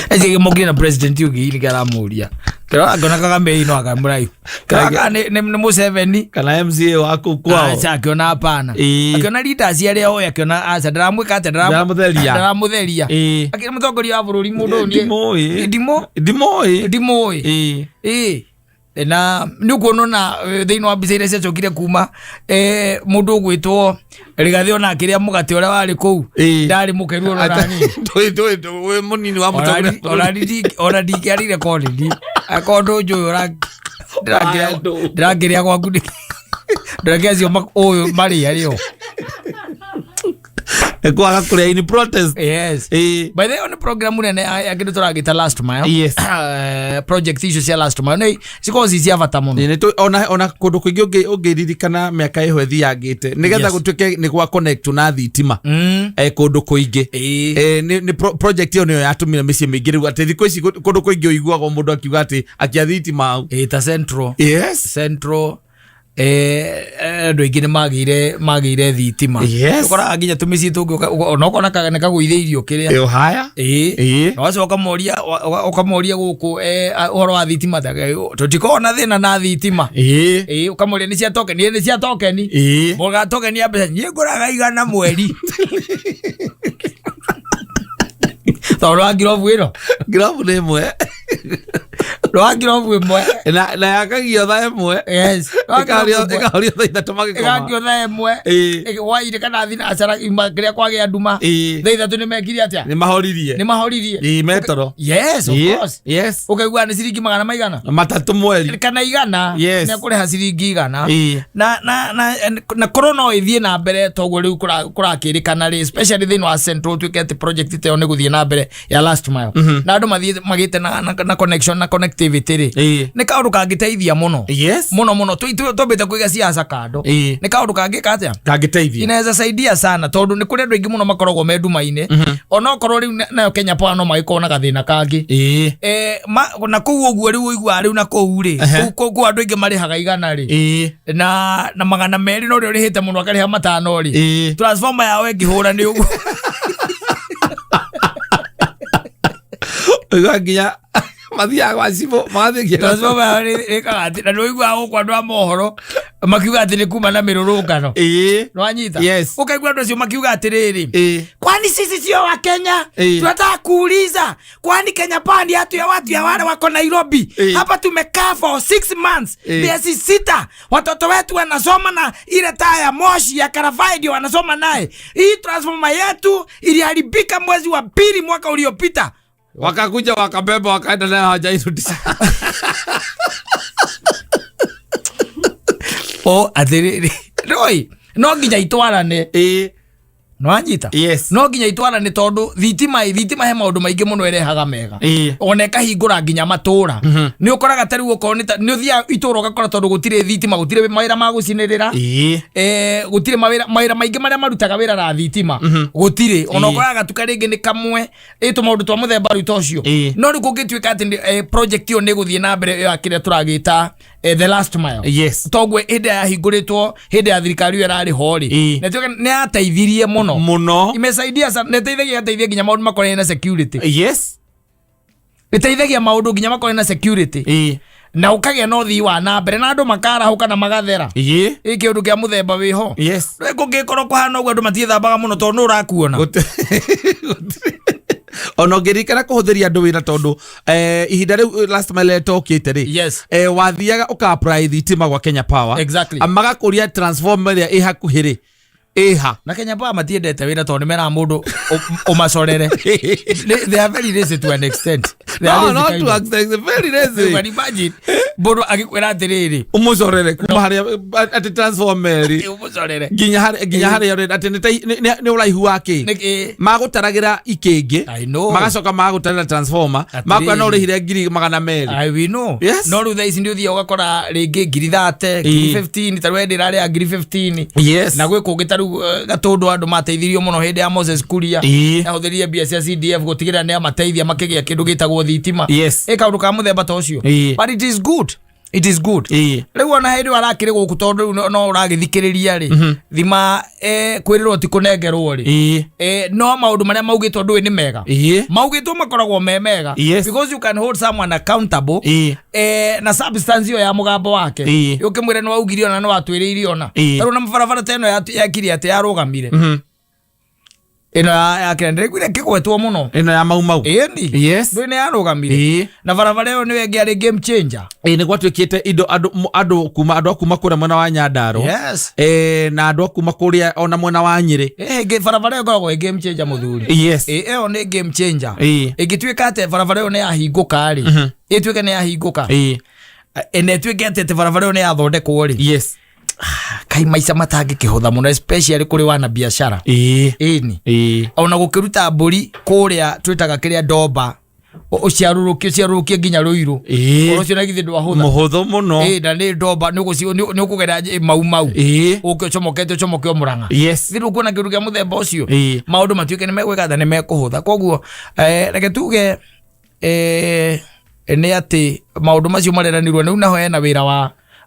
A: Eci gĩmũkire na president ũngĩ hihi nĩkĩo aramũria. Kĩrora akĩona Kagame ĩno akamũraihu. Kĩrora kana nĩ Museveni.
B: Kana MCA wa kũu kwao.
A: Aca, akĩona hapana. Akĩona leaders arĩa oĩ, akĩona aca, ndaramwĩka atĩa,
B: Ndaramũtheria.
A: ndaramũtheria. Akĩra mũtongoria wa bũrũri mũndũ ũyũ nĩ-
B: Ndimũĩ.
A: Ndimũ.
B: Ndimũĩ.
A: Ndimũĩ. Na nĩ ũkuona ona thĩinĩ wa mbica iria ciacokire kuma, mũndũ ũgwĩtwo Rigathĩ ona akĩrĩa mũgate ũrĩa warĩ kũu, ndarĩ mũkeru ona nani.
B: Ndũĩ, ndũĩ, ndũĩ, wĩ mũnini wa mũtongoria wa bũrũri.
A: Ona ndingĩarire kondini. Akorwo ndũnjũĩ
B: Aya, ndũ.
A: ndĩrakĩrĩa gwaku nĩ- ndĩrakĩrĩa acio ũyũ marĩ arĩo.
B: Kwaga kũrĩa in protest.
A: Yes. By the way, nĩ program nene ya kĩndũ tũragĩta last mile. Project icio cia last mile nĩ cikoragwo ci cia bata mũno.
B: Nĩ ona kũndũ kũingĩ ũngĩririkana mĩaka ĩho ĩthiangĩte nĩgetha gũtuĩke nĩ gwa connect na thitima kũndũ kũingĩ. Nĩ project ĩyo nĩyo yatũmire mĩciĩ mĩingĩ rĩu atĩ thikũ ici kũndũ kũingĩ ũiguaga mũndũ akiuga atĩ akia thitima hau.
A: Ta Central.
B: Yes.
A: Central, andũ aingĩ nĩ magĩire thitima. Ũkoraga nginya tũmĩciĩ tũngĩ ona ũkona nĩ kagũithĩirio kĩrĩa.
B: Ĩyo haya.
A: Na wacoka ũkamoria gũkũ ũhoro wa thitima, tũtikoragwo na thĩna na thitima. Ũkamoria nĩ cia token, nĩ cia token. Mũga token ya mbeca, niĩ ngũraga 100 mweri. Tondũ wa ngirobu ĩno.
B: Ngirobu nĩ ĩmwe.
A: Rwa ngirobu ĩmwe.
B: Na yakagio thaa ĩmwe.
A: Yes.
B: Ĩkahorio thaa 3 magĩkoma.
A: Ĩgakio thaa ĩmwe. Hwaĩ-inĩ kana thinacara kĩrĩa kwagĩa nduma. Thaa 3 nĩ mekire atĩa?
B: Nĩ mahoririe.
A: Nĩ mahoririe.
B: Metoro.
A: Yes, of course.
B: Yes.
A: Ũkaigua nĩ ciringi magana maigana?
B: 3 mweri.
A: Kana 100.
B: Yes.
A: Nĩ ekũrĩha ciringi 100. Na korwo no ĩthiĩ na mbere toguo rĩu kũrakĩrĩkana rĩ, especially thĩinĩ wa Central tuĩke atĩ project ta ĩyo nĩ gũthiĩ na mbere ya last mile. Na andũ mathiĩ magĩte na connection na connectivity rĩ. Nĩ kaũndũ kangĩteithia mũno.
B: Yes.
A: Mũno mũno. Twambĩte kũiga siasa kando. Nĩ kaũndũ kangĩka atĩa?
B: Kangĩteithia.
A: Inaweza saidia sana tondũ nĩ kũrĩ andũ aingĩ mũno makoragwo me nduma-inĩ. Onokorwo rĩu nayo Kenya Power no magĩkorwo na gathĩna kangĩ. Na kũu ũguo rĩu ũiguaga rĩu na kũu rĩ, kũu andũ aingĩ marĩhaga 100 rĩ. Na 200 na ũrĩa ũrĩhĩte mũno akarĩha 5 rĩ. Transformer yao ĩngĩhũra nĩ ũguo.
B: Ũiguaga nginya mathiaga gwa cibũ, magathiĩ nginya
A: Transformer yao ĩkaga atĩ, na nĩ ũiguaga gũkũ andũ a mohoro makiuga atĩ nĩ kuma na mĩrũrũngano. Nĩwanyita?
B: Yes.
A: Ũkaigua andũ acio makiuga atĩrĩrĩ, kwani sisi sio wa Kenya? Tunataka kuuliza, kwani Kenya Power ni watu ya watu ya wale wako Nairobi? Hapa tumekaa for 6 months, miezi 6, watoto wetu wanasoma na ile taa ya moshi ya karafai ndio wanasoma naye. Hii transformer yetu iliharibika mwezi wa 2 mwaka uliopita.
B: Wakakuja wakabeba wakaenda nayo hawajairudisha.
A: O, atĩrĩrĩ, roi, no nginya itwarane. Nĩwanyita?
B: Yes.
A: No nginya itwarane tondũ thitima he maũndũ maingĩ mũno ĩrehaga mega. Ona ĩkahingũra nginya matũra. Nĩ ũkoraga ta rĩu okorwo nĩ ta, nĩ ũthiaga itũra ũgakora tondũ gũtirĩ thitima, gũtirĩ mawĩra ma gũcinĩrĩra. Gũtirĩ mawĩra maingĩ marĩa marutaga wĩra na thitima. Gũtirĩ. Ona ũkoraga gatuka rĩngĩ nĩ kamwe, tũmaũndũ twa mũthemba rĩu ta ũcio. No rĩu kũngĩtuĩka atĩ project ĩyo nĩ ĩgũthiĩ na mbere ĩyo ya kĩrĩa tũragĩta, the last mile.
B: Yes.
A: Toguo hĩndĩ ĩrĩa yahingũrĩtwo, hĩndĩ ya thirikari ĩyo ĩrarĩ ho rĩ, na ĩtuĩka nĩ yateithirie mũno.
B: Mũno.
A: Imesaidia sana, na ĩteithagia, ĩgateithia nginya maũndũ makorwo na security.
B: Yes.
A: Ĩteithagia maũndũ nginya makorwo na security. Na ũkagĩa na ũthii wa na mbere na andũ makarahũka na magathera. Ĩ kĩũndũ kĩa mũthemba wĩho.
B: Yes.
A: Rĩu kũngĩkorwo kũhana ũguo andũ matiĩthambaga mũno tondũ nũ ũrakuona.
B: Ona ũngĩririkana kũhũthĩria andũ wĩra tondũ, ihinda rĩu last mile ĩtokĩte rĩ.
A: Yes.
B: Wathiaga ũka apply thitima gwa Kenya Power.
A: Exactly.
B: Magakũria transformer ĩrĩa ĩ hakuhĩ rĩ. Ĩha.
A: Na Kenya Power matiendete wĩra tondũ nĩ meraga mũndũ ũmacorere. They are very lazy to an extent. They are
B: No,
A: lazy
B: not
A: kind
B: to
A: of.
B: extent, very lazy.
A: You can imagine mũndũ agĩkwĩra atĩrĩrĩ,
B: Ũmũcorere kuma harĩa, atĩ transformer ĩrĩ.
A: Ũmũcorere.
B: Nginya harĩa ũrenda, atĩ nĩ ũraihu wa kĩ?
A: Nĩ kĩ?
B: Magũtaragĩra ikĩngĩ.
A: I know.
B: Magacoka magũtarĩra transformer.
A: Atĩrĩrĩ.
B: Makwĩra no ũrĩhire ngiri magana merĩ.
A: I we know.
B: Yes.
A: No rĩu thaa ici nĩ ũthiaga ũgakora rĩngĩ ngiri thate, ngiri 15, ta rĩu hĩndĩ ĩrarĩ ya ngiri 15.
B: Yes.
A: Na gwĩ kũngĩ ta rĩu, Gatũndũ andũ mateithirio mũno hĩndĩ ya Moses Kuria. Ahũthĩrire mbia cia CDF gũtigĩrĩra nĩ amateithia makĩgĩa kĩndũ gĩtagwo thitima.
B: Yes.
A: Ĩ kaũndũ ka mũthemba ta ũcio. But it is good. It is good. Rĩu ona hĩndĩ ĩyo arakĩrĩ gũkũ tondũ rĩu no ũragĩthikĩrĩria rĩ. Thima, kwĩrĩrwo ti kũnengerwo rĩ. No maũndũ marĩa maugĩtwo ndũĩ nĩ mega. Maugĩtwo makoragwo me mega.
B: Yes.
A: Because you can hold someone accountable. Na substance ĩyo ya mũgambo wake. Ũkĩmwĩra nĩ waugire ona nĩ watwĩrĩire ona. Ta rĩu na barabara ta ĩno yakire atĩ yarũgamire. Ĩno ya kĩrĩa ndĩraiguire ĩkĩgwetwo mũno.
B: Ĩno ya Mau Mau.
A: Ĩni.
B: Yes.
A: Ndũĩ nĩ yarũgamire. Na barabara ĩyo nĩyo ĩngĩarĩ game changer.
B: Nĩ gwatuĩkĩte indo andũ kuma, andũ a kuma kũrĩa mwena wa Nyandarua.
A: Yes.
B: Na andũ a kuma kũrĩa ona mwena wa Nyĩrĩ.
A: Barabara ĩyo ĩkoragwo ĩ game changer mũthuri.
B: Yes.
A: Ĩyo nĩ game changer. Ĩngĩtuĩka atĩ barabara ĩyo nĩ yahingũka rĩ. Ĩtuĩke nĩ yahingũka. Na ĩtuĩke atĩ barabara ĩyo nĩ yathondekwo rĩ.
B: Yes.
A: Kai maica matangĩkĩhũtha mũno, especially kũrĩ wana biacara. Ĩni. Ona gũkĩruta mbũri kũrĩa twĩtaga kĩrĩa ndomba, ũciarũrũkie ũciarũrũkie nginya Rũirũ. Ũhoro ũcio na githĩ ndwahũtha?
B: Mũhũthũ mũno.
A: Ĩ, na nĩ ndomba nĩ ũkũgera Mau Mau, ũke ũcomokete ũcomoke o Mũrang'a. Thĩ ndũkuona kĩndũ kĩa mũthemba ũcio. Maũndũ matuĩke nĩ megwĩka atĩ nĩ mekũhũtha. Koguo reke tuge nĩ atĩ maũndũ macio mareranirwo rĩu, naho hena wĩra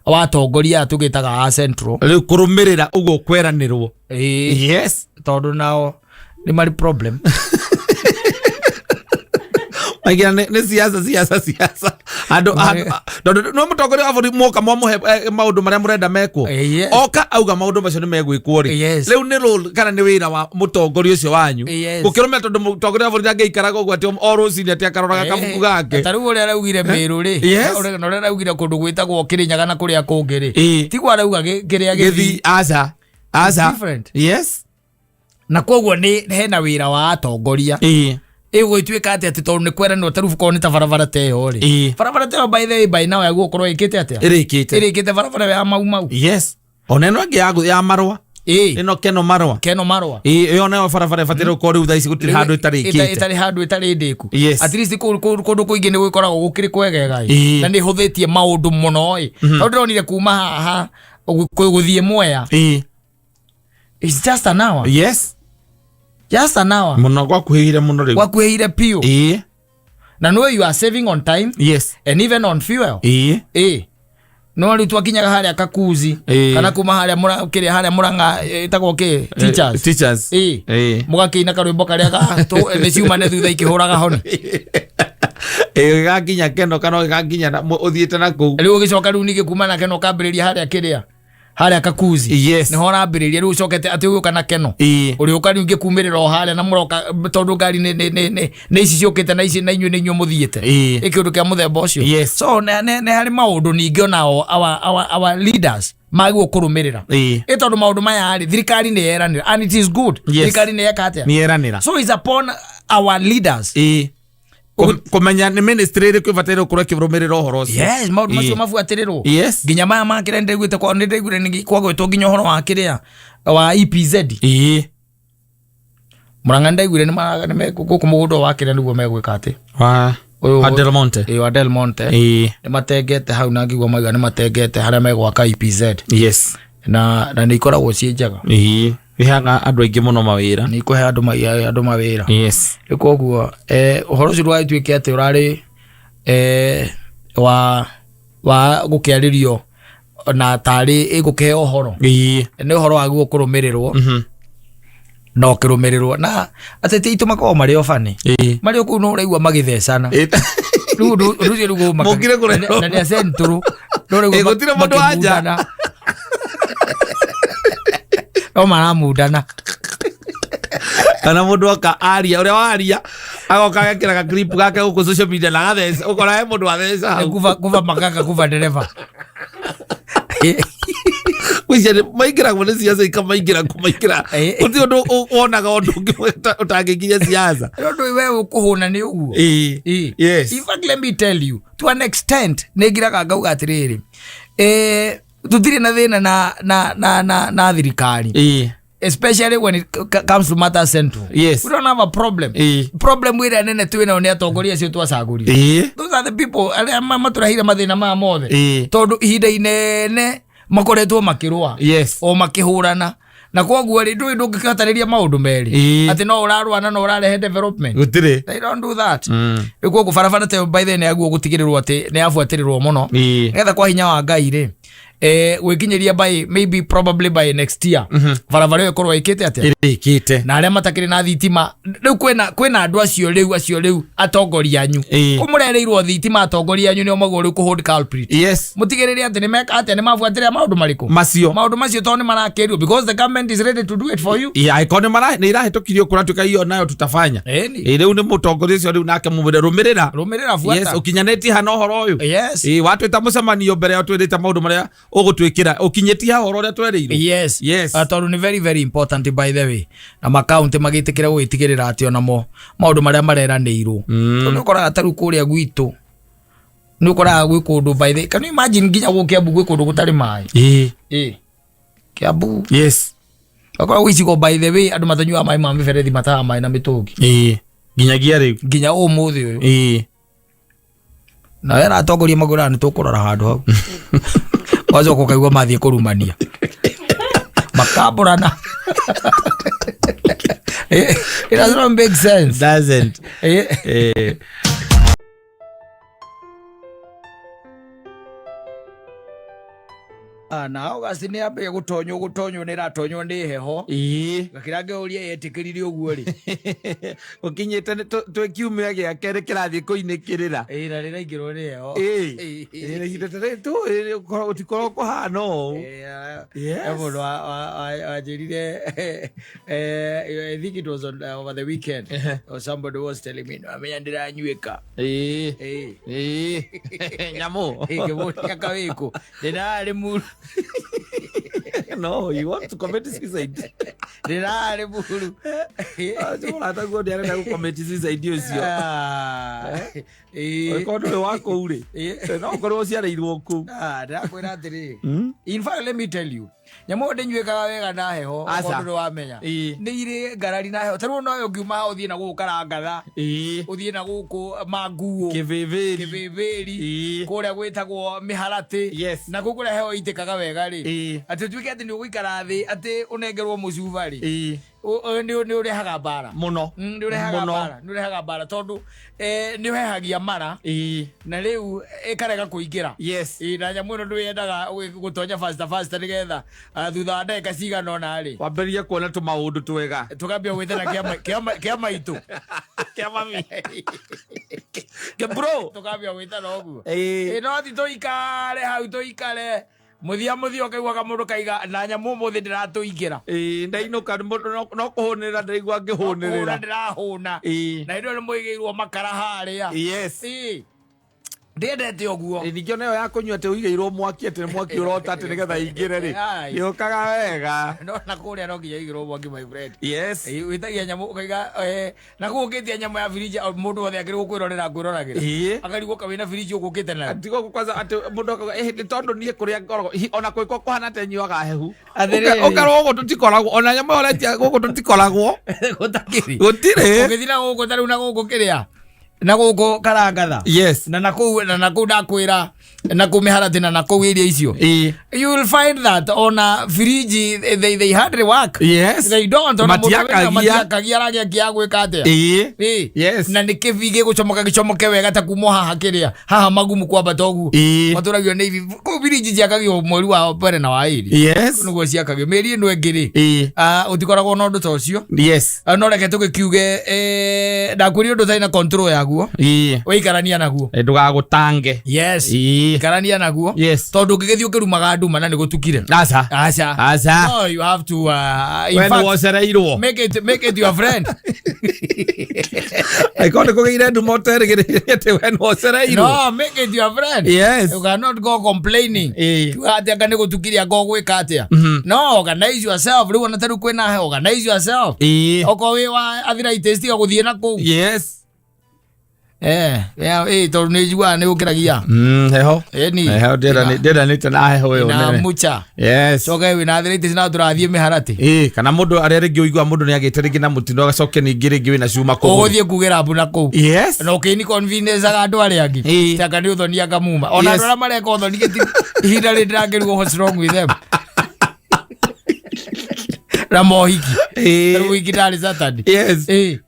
A: wa atongoria aya tũgĩtaga a central.
B: Rĩu kũrũmĩrĩra ũguo kweranĩrwo.
A: Tondũ nao nĩ marĩ problem.
B: Maingĩra nĩ siasa, siasa, siasa. Andũ tondũ no mũtongoria wa bũrũri mwoka mwamũhe maũndũ marĩa mũrenda mekwo. Oka auga maũndũ macio nĩ megwĩkwo rĩ, rĩu nĩ role kana nĩ wĩra wa mũtongoria ũcio wanyu gũkĩrũmĩrĩra, tondũ mũtongoria wa bũrũri ndangĩikaraga ũguo atĩ o rũcinĩ atĩ akaroraga kabuku gake.
A: Ta rĩu ũrĩa araugire Mĩrũ rĩ, na ũrĩa araugire kũndũ gwĩtagwo Kĩrĩnyaga na kũrĩa kũngĩ rĩ, tiguo arauga kĩrĩa
B: gĩthi
A: gĩthi.
B: Aca, aca.
A: Different. Na koguo nĩ hena wĩra wa atongoria. Ĩgũgĩtuĩka atĩ tondũ nĩ kweranwo, ta rĩu korwo nĩ ta barabara ta ĩyo rĩ, barabara ta ĩyo by the way by now yagũkorwo ĩkĩte atĩa?
B: Ĩrĩkĩte.
A: Ĩrĩkĩte barabara ĩyo ya Mau Mau.
B: Yes, ona ĩno ĩngĩ ya marũa. Ĩno Keno marũa.
A: Keno marũa.
B: Ĩyo nayo barabara ĩbataire gũkorwo rĩu thaa ici gũtirĩ handũ ĩtarĩkĩte.
A: Ĩtarĩ handũ ĩtarĩ ndĩku. At least kũndũ kũingĩ nĩ gũgĩkoragwo gũkĩrĩ kwegega ĩ. Na nĩ hũthĩtie maũndũ mũno ĩ, tondũ ndĩronire kuma haha gũthiĩ Mwea, it's just an hour. Just an hour.
B: Mũno, gwakuhĩire mũno rĩu.
A: Gwakuhĩire piũ. Na no you are saving on time and even on fuel. No rĩu twakinyaga harĩa Kakuzi, kana kuma harĩa kĩrĩa harĩa Mũrang'a ĩtagwo kĩ, Teachers.
B: Teachers.
A: Mũgakĩina karwĩmbo karĩa nĩ ciumane thutha ikĩhũraga honi.
B: Ĩgakinya Keno kana ĩgakinya ũthiĩte na kũu.
A: Rĩu ũgĩcoka rĩu ningĩ kuma na Keno ũkambĩrĩria harĩa kĩrĩa harĩa Kakuzi. Nĩho ũrambĩrĩria rĩu ũcokete atĩ ũgĩũka na Keno, ũrĩũka rĩu ngĩkumĩrĩra o harĩa na mũroka, tondũ ngari nĩ ici ciũkĩte na ici na inyuĩ nĩ inyuĩ mũthiĩte. Ĩ kĩũndũ kĩa mũthemba ũcio. So nĩ harĩ maũndũ ningĩ onao our leaders magĩrĩirwo kũrũmĩrĩra. Ĩ tondũ maũndũ maya rĩ, thirikari nĩ yeranĩra, and it is good. Thirikari nĩ yeka atĩa?
B: Nĩ yeranĩra.
A: So it's upon our leaders
B: Kũmenya nĩ ministry ĩrĩkũ ĩbataire gũkorwo ĩkĩrũmĩrĩra ũhoro ũcio.
A: Yes, maũndũ macio mabuatĩrĩrwo. Nginya maya makĩrĩa nĩndaiguĩte nĩndaiguire ningĩ kwagwetwo nginya ũhoro wa kĩrĩa wa EPZ. Mũrang'a nĩndaiguire gũkũ mũgũnda wa kĩrĩa nĩguo megwĩka atĩ
B: Wa
A: Ũyũ-
B: wa Del Monte.
A: Ĩĩ, wa Del Monte. Nĩ matengete hau na ngigua mauga nĩ matengete harĩa megwaka EPZ. Na nĩ ikoragwo ciĩ njega.
B: Iheaga andũ aingĩ mũno mawĩra.
A: Nĩ ikũhe andũ mawĩra. Rĩu koguo ũhoro ũcio ndũgagĩtuĩke atĩ ũrarĩ wa gũkĩarĩrio na tarĩ ĩgũkĩheo ũhoro. Nĩ ũhoro wagĩrĩirwo kũrũmĩrĩrwo na ũkĩrũmĩrĩrwo na ateti aitũ makoragwo marĩ o bani, marĩ o kũu no ũraigua magĩthecana. Rĩu ũndũ ũcio rĩu ũmakagia.
B: Mũkire kũrehwo.
A: Na nĩ a central. No ũraigua
B: Ĩ, gũtirĩ mũndũ wa nja.
A: makĩmundana. No maramundana.
B: Kana mũndũ oka aria ũrĩa waria agoka agekĩra ga clip gake gũkũ social media na agatheca, ũkora he mũndũ watheca hau.
A: Kuba makaka kuba dereva.
B: Gwĩciria maingĩragwo nĩ ciaca ikamaingĩra kũmaingĩra. Gũtirĩ ũndũ wonaga ũndũ ũngĩ ũtangĩkinya ciaca.
A: Ũndũ we ũkũhũna nĩ ũguo. In fact, let me tell you, to an extent nĩ ngiraga ngauga atĩrĩrĩ, tũtirĩ na thĩna na thirikari, especially when it comes to matters central. We don't have a problem. Problem ĩrĩa nene twĩ nayo nĩ atongoria acio twacagũrire. Those are the people arĩa matũreheire mathĩna maya mothe, tondũ ihinda inene makoretwo makĩrũa, o makĩhũrana, na koguo rĩ, ndũĩ ndũngĩkĩhotanĩria maũndũ merĩ, atĩ no ũrarũa na no ũrarehe development.
B: Gũtirĩ.
A: They don't do that. Rĩu koguo barabara ta ĩyo by the way nĩ yaguo gũtigĩrĩrwo atĩ nĩ yabuatĩrĩrwo mũno, nĩgetha kwa hinya wa Ngai rĩ, gwĩkinyĩria by maybe probably by next year barabara ĩyo ĩkorwo ĩkĩte atĩa?
B: Ĩrĩkĩte.
A: Na arĩa matakĩrĩ na thitima rĩu, kwĩna andũ acio rĩu, acio rĩu atongoria anyu, kũmũrereirwo thitima, atongoria anyu nĩo magwo rĩu kũ hold culprit. Mũtigĩrĩre atĩ nĩ meka atĩa, nĩ mabuatĩrĩra maũndũ marĩkũ?
B: Macio.
A: Maũndũ macio, tondũ nĩ marakĩrio because the government is ready to do it for you.
B: Yeah, angĩkorwo nĩ irahĩtũkirio kũratuĩka iyo nayo tutafanya. Rĩu nĩ mũtongoria ũcio rĩu nake mũmwĩre rũmĩrĩra.
A: Rũmĩrĩra, buata.
B: Ũkinyanĩtie hana ũhoro ũyũ. Watwĩta mũcemanio mbere ya twĩrĩte maũndũ marĩa ũgũtwĩkĩra, ũkinyĩtie ha ũhoro ũrĩa twerĩirwo.
A: Tondũ nĩ very very important by the way, na makaunti magĩtĩkĩra gũgĩtigĩrĩra atĩ onamo maũndũ marĩa mareranĩirwo. Tondũ nĩ ũkoraga ta rĩu kũrĩa gwitũ nĩ ũkoraga gwĩ kũndũ, by the, can you imagine, nginya gũkũ Kiambu gwĩ kũndũ gũtarĩ maĩ. Kiambu.
B: Yes.
A: Akoragwo icigo, by the way, andũ matanyuaga maĩ ma mĩberethi, mataha maĩ na mĩtũngi.
B: Ĩĩ, nginyagia rĩu.
A: Nginya ũmũthĩ ũyũ. Na wera atongoria makwĩraga nĩ tũkũrora handũ hau, wacoka ũkaigua mathiĩ kũrumania, makambũrana. It does not make sense.
B: Doesn't.
A: Ah, na August nĩ yambĩrĩria gũtonywo, gũtonywo nĩ ĩratonywo nĩ heho. Gakĩra ngĩũria yetĩkĩrire ũguo rĩ.
B: Ũkinyĩte twĩ kiumia gĩa kerĩ kĩrathiĩ kũinĩkĩrĩra.
A: Ĩ, na rĩraingĩrwo nĩ heho.
B: Ĩ, ihinda ta rĩrĩ gũtikorwo kũhana ũũ.
A: He mũndũ wanjĩrire, I think it was on, over the weekend, or somebody was telling me, no amenya ndĩranyuĩka.
B: Ĩĩ, nyamũ.
A: Ngĩmũria kawĩkũ ndĩrarĩ muru.
B: No, you want to commit suicide.
A: Ndĩrarĩ muru.
B: Mũrataguo ndĩarenda gũ commit suicide ũcio.
A: Ah, ĩĩ.
B: Angĩkorwo ndũrĩ wa kũu rĩ, no ũkorwo ũciarĩirwo kũu.
A: Ah, ndĩrakwĩra atĩrĩ, in fact, let me tell you, nyamũ ĩyo ndĩnyuĩkaga wega na heho.
B: Aca.
A: Okorwo ndũrĩ wamenya, nĩ irĩ ngarari na heho. Ta rĩu nowe ũngiuma haha ũthiĩ na gũkũ Karangatha, ũthiĩ na gũkũ Manguũ,
B: Kĩvĩvĩri.
A: Kĩvĩvĩri, kũrĩa gwĩtagwo Mĩharatĩ, na kũu kũrĩa heho itĩkaga wega rĩ, atĩ ũtuĩke atĩ nĩ ũgũikara thĩ atĩ ũnengerwo mũcuba rĩ, nĩ ũrehaga mbara.
B: Mũno.
A: Nĩ ũrehaga
B: Mũno.
A: mbara, nĩ ũrehaga mbara tondũ nĩ ũhehagia mara na rĩu ĩkarega kũingĩra. Ĩ, na nyamũ ĩno ndũyendaga gũtonya faster faster, nĩgetha thutha wa ndagĩka cigana ũna rĩ,
B: wambĩrĩrie kuona tũmaũndũ twega.
A: Tũkambia gwĩtana kĩa maitũ.
B: Kĩa mami, kĩa bro.
A: Tũkambia gwĩtana ũguo. Ĩ, no ti tũikare hau, tũikare mũthia mũthia ũkaiguaga mũndũ kaiga na nyamũ ũmũthĩ ndĩratũingĩra.
B: Ĩĩ, ndainũka mũndũ no kũhũnĩrĩra ndĩraigua
A: Hũna.
B: ngĩhũnĩrĩra.
A: Ndĩrahũna. Na hĩndĩ ĩyo nĩ mũigĩirwo makara harĩa. Ĩ, ndiendete ũguo.
B: Ĩ, ningĩ ona ĩyo ya kũnyua atĩ ũigĩirwo mwaki, atĩ nĩ mwaki ũrota atĩ nĩgetha ingĩre rĩ,
A: Ai.
B: yũkaga wega.
A: No na kũrĩa no nginya igĩrwo mwaki, my friend.
B: Yes.
A: Ĩ, wĩtagia nyamũ ũkaiga na kũu ũkĩtia nyamũ ya firiji, mũndũ wothe akĩrĩ gũkwĩrorera ngwĩroragĩra, akarigwo ka wĩna firiji ũgũkĩte nayo.
B: Tiga kwanza atĩ mũndũ akauga, "Ĩ, nĩ tondũ niĩ kũrĩa ngoragwo ona kwĩkwo kũhana atĩ nyuaga hehu."
A: Atĩrĩrĩ.
B: Ũkarwo gũkũ tũtikoragwo ona nyamũ ĩyo ũretia gũkũ tũtikoragwo.
A: Gũtakĩrĩ.
B: Gũtirĩ.
A: Ũgĩthiĩ na gũkũ, ta rĩu na gũkũ kĩrĩa, na gũkũ Karangatha, na nakũu, na nakũu ndakwĩra, na kũu Mĩharatĩ, na nakũu area icio, you will find that ona firiji they hardly work. They don't. Ona mũndũ
B: Matiakagia.
A: Matiakagia, aragĩakia ya gwĩka atĩa? Ĩ. Na nĩ kĩbi gĩgũcomoka gĩcomoke wega ta kuma haha kĩrĩa haha magumu kwambata ũguo. Matũragio nĩ ibi kũu. Biriji ciakagio mweri wa mbere na wa ĩrĩ. Nĩguo ciakagio. Mĩeri ĩno ĩngĩ rĩ, ũtikoragwo na ũndũ ta ũcio. Ah, no reke tũgĩkiuge, ndakwĩrire ũndũ ũtarĩ na control yaguo, wĩikarania naguo.
B: Ndũgagũtange.
A: Yes. Ikarania naguo. Tondũ ũngĩgĩthiĩ ũkĩrumaga nduma na nĩ gũtukire,
B: Aca.
A: Aca.
B: Aca.
A: No, you have to, in
B: We nĩ
A: fact,
B: wocereirwo.
A: make it your friend.
B: Angĩkorwo nĩ kũgĩire nduma ũterĩgĩrĩire atĩ we nĩ wocereirwo.
A: No, make it your friend. You cannot go complaining. Kiuga atĩ anga nĩ gũtukire, anga ũgwĩka atĩa. No, organize yourself. Rĩu ona ta rĩu kwĩna heho, organize yourself. Okorwo wĩ wa arthritis, tiga gũthiĩ na kũu. Tondũ nĩ njiguaga nĩ ũkĩragia.
B: Heho.
A: Ĩni.
B: Heho ndĩranĩte na heho ĩyo
A: Na
B: nene.
A: mucha. Coke wĩna arthritis na tũrathiĩ Mĩharatĩ.
B: Ĩĩ, kana mũndũ arĩa rĩngĩ ũigua mũndũ nĩ agĩte rĩngĩ na mũtino, agacoke ningĩ rĩngĩ wĩna cuma kũgũrũ.
A: Ũgũthiĩ kugĩra mbu na kũu. Na ũkĩini convenienceaga andũ arĩa angĩ. Tanga nĩ ũthoni anga muma. Ona andũ arĩa mareka ũthoni gĩti ihinda rĩrĩ ndĩrakĩrigwo what's wrong with them. Na mohiki. Rĩu wiki ndarĩ Saturday.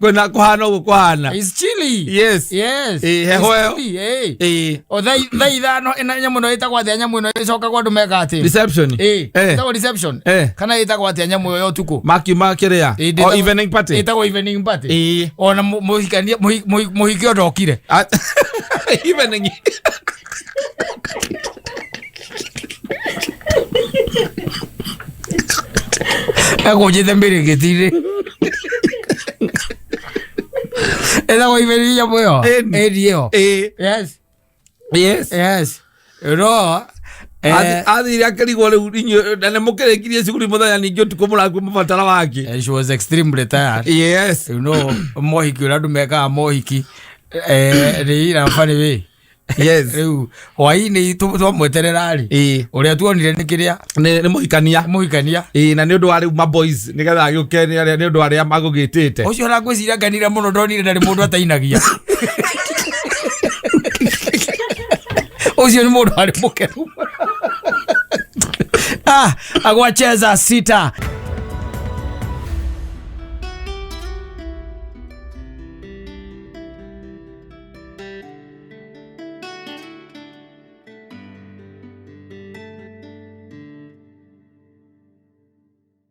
B: Kwĩna kũhana ũguo kũhana.
A: It's chilly. Yes.
B: Ĩĩ, heho
A: It's
B: ĩyo.
A: chilly, ĩĩ. O thaa 5 ĩna nyamũ ĩno ĩtagwo atĩa, nyamũ ĩno ĩcokagwo andũ meka atĩ?
B: Reception.
A: Ĩtagwo reception. Kana ĩtagwo atĩa nyamũ ĩyo ya ũtukũ?
B: Makiuma kĩrĩa?
A: Ĩĩ,
B: O evening party.
A: Ĩtagwo evening party. Ona mũhikania mũhiki o ndokire.
B: Ah, evening.
A: Ekũnjĩte mĩrĩgĩti-inĩ. Ĩtagwo evening nyamũ ĩyo.
B: Ĩni.
A: Ĩni ĩyo. Yes. Yes. No.
B: Athire akĩrigwo rĩu inyuĩ na nĩ mũkĩrĩkirie cukuru mũthenya, ningĩ ũtukũ mũrakuo mũbatara wake.
A: She was extremely tired. You know, mohiki ũrĩa andũ mekaga mohiki, nĩ ina funny way.
B: Yes.
A: Rĩu hwainĩ twamweterera rĩ, ũrĩa tuonire nĩ kĩrĩa
B: Nĩ mũhikania.
A: Mũhikania.
B: Ĩĩ, na nĩ ũndũ wa rĩu maboys nĩgetha agĩũke nĩ ũndũ wa arĩa magũgĩtĩte.
A: Ũcio ona ngwĩciria ngenire mũno ndonire ndarĩ mũndũ atainagia. Ũcio nĩ mũndũ arĩ mũkenu. Ah, agwacheza sita.